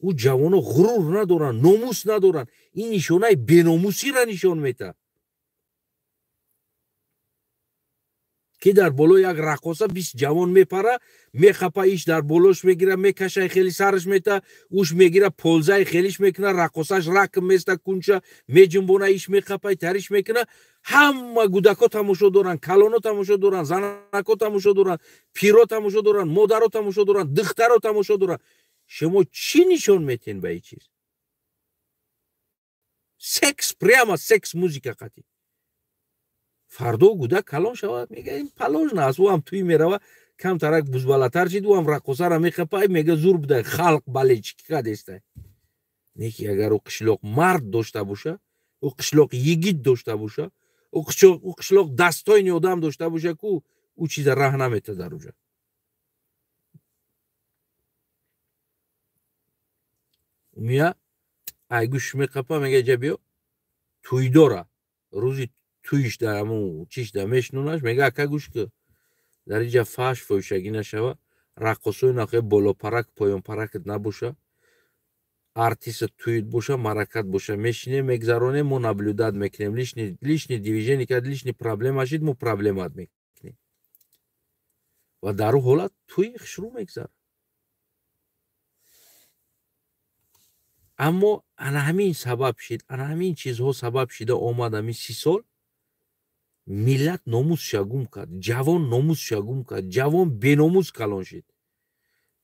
ӯ ҷавоно ғурур надоранд, номус надоранд. Ин нишонаи беномусиро нишон метаҳад, ки дар болои як раққоса 20 ҷавон мепара, мехапа, иш дар болош мегира, мекашай, хели сараш мета, уш мегира, ползаи хелиш мекуна, раққосаш ракм места, кунча меҷунбона, иш мехапай, тариш мекуна. Ҳама гудако тамошо доранд, калоно тамошо доранд, занако тамошо доранд, пиро тамошо доранд, модаро тамошо доранд, духтаро тамошо доранд. Шумо чӣ нишон метиҳен ба ин чиз? Секс, прямо секс музика қатӣ. Фардо гудак калон шавад, мега ин положено аст, ӯ ҳам тӯй мерава, камтарак бузбалатар шид, ӯ ҳам раққосаро мехапай, мега зур будай, халқ балечки кадестай. Не ки агар ӯ қишлоқ мард дошта боша, ӯ қишлоқ йигит дошта боша, ӯ қишлоқ дастойни одам дошта боша, ку ӯ чиза раҳ намета дар уҷа. Мия айгӯш меқапа, мега ҷа биё, тӯйдора рӯзи тӯйиш дар ҳамун чиш да мешнонаш, мега ака гӯш ки дар инҷа фаҳш фоҳишагӣ нашава, раққосои нахоҳе болопарак поёнпаракат набоша, артист тӯйит боша, маракат боша, мешинем, мегзаронем, мо наблюдать мекунем, лишний движение кард, лишний проблема шид, мо проблемат мекунем. Ва дар ӯ ҳолат тӯй хушрӯ мегзарад. Аммо ана ҳамин сабаб шид, ана ҳамин чизҳо сабаб шида омад ҳамин 30 сол миллат номусша гум кард, ҷавон номусша гум кард, ҷавон беномус калон шид.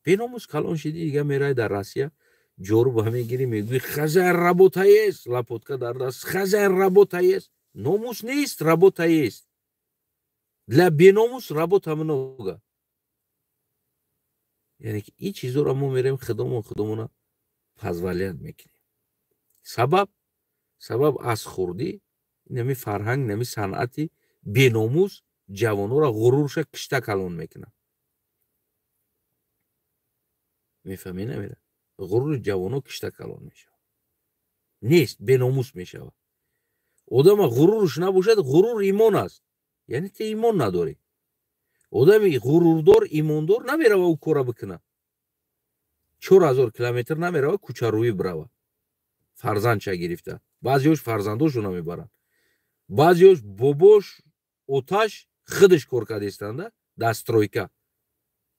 Беномус калон шиди, дига мерай дар Россия, ҷоруба мегирӣ, мегӯӣ хозяин работа есть, лопатка дар даст, хозяин работа есть. Номус нест, работа есть. Для беномус работа много. Яъне ки ин чизоро мо мерем худомон худомона позволять мекунем. Сабаб аз хурдӣ нами фарҳанг, нами санъати беномус ҷавонора ғурурша кишта калон мекунад. Мефаҳмӣ намера? Ғурури ҷавоно кишта калон мешавад. Нест, беномус мешавад. Одама ғуруруш набошад, ғурур имон аст. Яъне те имон надорӣ. Одами ғурурдор, имондор намерава ӯ кора бикунад. 4000 километр намерава кӯчарӯӣ бирава. Фарзандча гирифта. Баъзеҳош фарзандошо намебаранд. Баъзеҳош бобош, оташ худаш кор кардистанда дар стройка.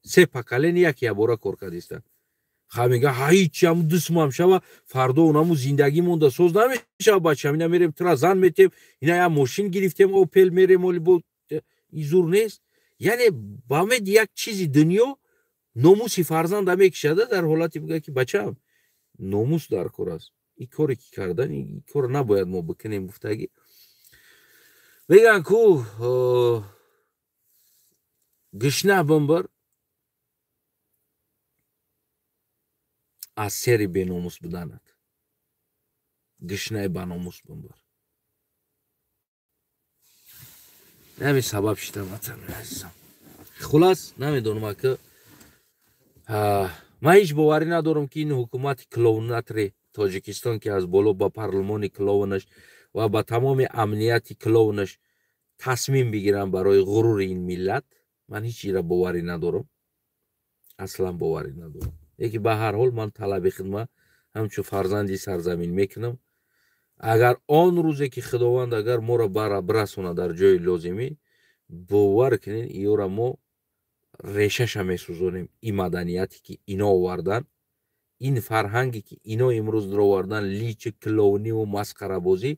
Се поколение як ябора кор кардистанд. Ха мега ҳеҷ ҳам дусмам шава, фардо онаму зиндагӣ монда соз намешава, бачам, ина мерем тра зан метем, ина я мошин гирифтем, Опел мерем, оли бо и зур нест. Яъне ба умеди як чизи дунё номуси фарзанда мекишада, дар ҳолате бигӯяд ки бачам, номус дар кор аст. Ин коре ки кардан, ин корро набояд мо бикунем, гуфтагӣ. Мегӯянд ку гишна бимбир аз сери беномус буданат. Гишнаи баномус бимбир. Нами сабаб шида ватани азизам. Хулас намедонам ака, ман ҳеҷ боварӣ надорам ки ин ҳукумати клоунатри Тоҷикистон, ки аз боло ба парлумони клоунаш ва ба тамоми амнияти клоунаш тасмим бигиранд барои ғурури ин миллат, ман ҳеҷ чизро боварӣ надорам, аслан боварӣ надорам. Лекин ба ҳар ҳол ман талаби хидмат ҳамчун фарзанди сарзамин мекунам. Агар он рӯзе ки Худованд агар моро бирасонад дар ҷои лозимӣ, бовар кунед, иёра мо решаша месӯзонем. Ин маданияте ки ино овардан, ин фарҳанге ки ино имрӯз даровардан, личи клоуниву масхарабозӣ,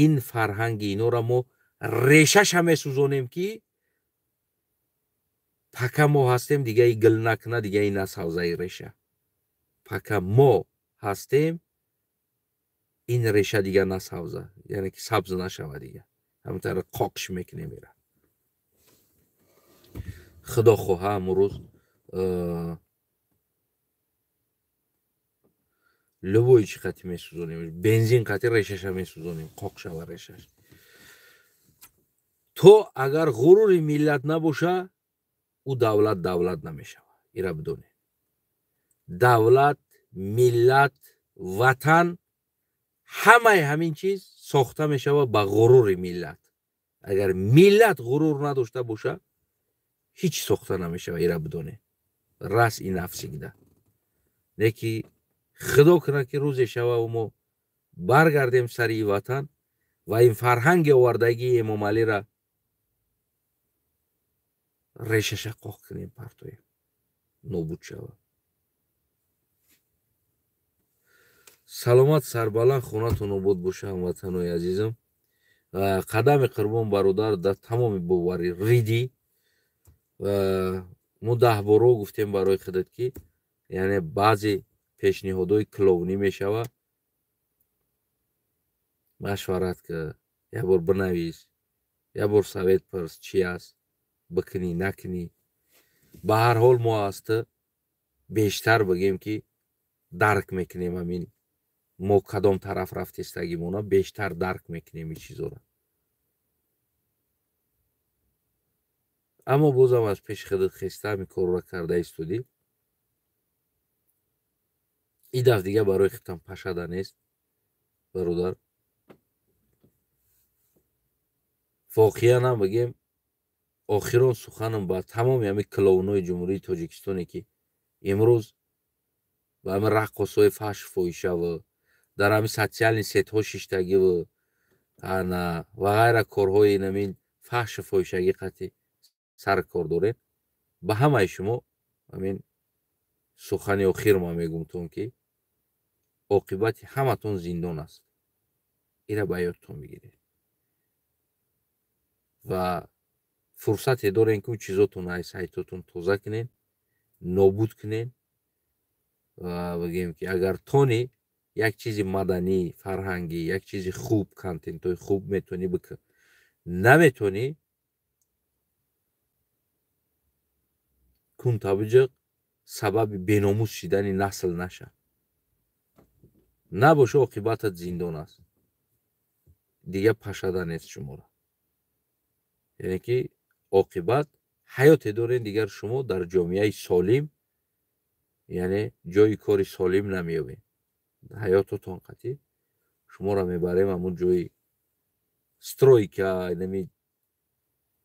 ин фарҳанги инора мо решаша месӯзонем, ки пака мо ҳастем, дига и гил накуна, дига и насавзаи реша. Пака мо ҳастем, ин реша дига насавза, яъне ки сабз нашава дига. Ҳамин тавр қоқш мекунем ира. Худо хоҳа, ҳамун рӯз любой чи қати месӯзонем, бензин қати решаша месӯзонем, қоқ шава решаш. То агар ғурури миллат набоша, ӯ давлат давлат намешавад. Ира бидонед, давлат, миллат, ватан, ҳамаи ҳамин чиз сохта мешавад ба ғурури миллат. Агар миллат ғурур надошта боша, ҳеҷ сохта намешавад. Ира бидонед, раз и навсегда. Не ки худо кунад, ки рӯзе шававу мо баргардем сари ватан ва ин фарҳанги овардагии Эмомалира решаша қоқ кунем, партоем, нобуд шавад. Саломат, сарбаланд, хонатон обод боша, ҳамватанои азизам. Қадами қурбон, бародар, дар тамоми боварӣ ридӣ. Мо 10 боро гуфтем барои худат, ки яъне баъзе пешниҳодҳои клоунӣ мешава. Машварат ка, як бор бинавис, як бор совет пурс, чи аст, бикунӣ, накунӣ. Ба ҳар ҳол, мо аз ту бештар, бигем, ки дарк мекунем, ҳамин мо кадом тараф рафтистагимона бештар дарк мекунем ин чизоро. Аммо бозам аз пеши худат хеста ҳамин корро карда истодӣ. И даф дига барои худтам пашада нест, бародар. Воқеан ҳам, бигем, охирон суханам ба тамоми ҳамин клоунҳои Ҷумҳурии Тоҷикистоне, ки имрӯз ба ҳамин раққосҳои фаҳшу фоҳишаву дар ҳамин социальный сеть ҳо шиштагиву ана ва ғайра корҳои намин фаҳшу фоҳишагӣ қатъи сар кор дорем, ба ҳамаи шумо ҳамин сухани охир ман мегумтон, ки оқибати ҳаматон зиндон аст. Ира ба ёдтон бигиред ва фурсате дорем, ки чизотон ай сайтотон тоза кунен, нобуд кунен ва бигем, ки агар тони як чизи маданӣ, фарҳангӣ, як чизи хуб, контентҳои хуб метавонӣ бикун, наметавонӣ, кун табиҷиқ, сабаби беномус шидани насл наша. Набоша, оқибатат зиндон аст, дига пашада нест шуморо. Яъне ки оқибат ҳаёте дорен, дигар шумо дар ҷомеаи солим, яъне ҷои кори солим намеёбед. Ҳаётотон қатъӣ шуморо мебарем ҳамун ҷои стройка, нами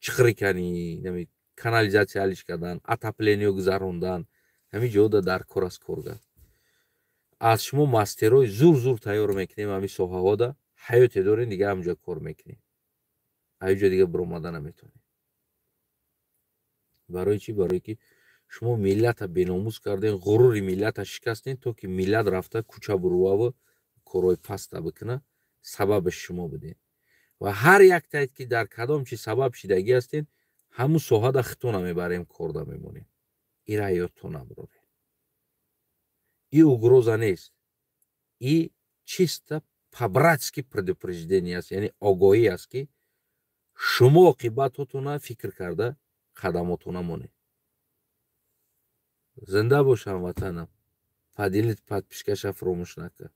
чиқриканӣ, нами канализация ҳалиш кардан, отопление гузарондан, ҳамин ҷода дар кор аст коргар. Аз шумо мастерҳои зур зур тайёр мекунем ҳамин соҳаҳода. Ҳаёте дорем, дига ҳамҷо кор мекунем, ҳаёҷо дига биромада наметавонем. Барои чӣ? Барое ки шумо миллата беномус кардем, ғурури миллата шикастем, то ки миллат рафта кӯча буруваву корҳои паста бикуна, сабабаш шумо будем. Ва ҳар як таед, ки дар кадом чи сабаб шидагӣ ҳастем, ҳамун соҳада хитона мебарем, корда мемонем. Ира ҳаёттон набурорем. И угроза нест, и чисто по-братски предупреждение аст, яъне огоҳӣ аст, ки шумо оқибатотона фикр карда қадамотона монед. Зинда бош, ҳамватанам. Поделить, подписка ша фуромӯш накард.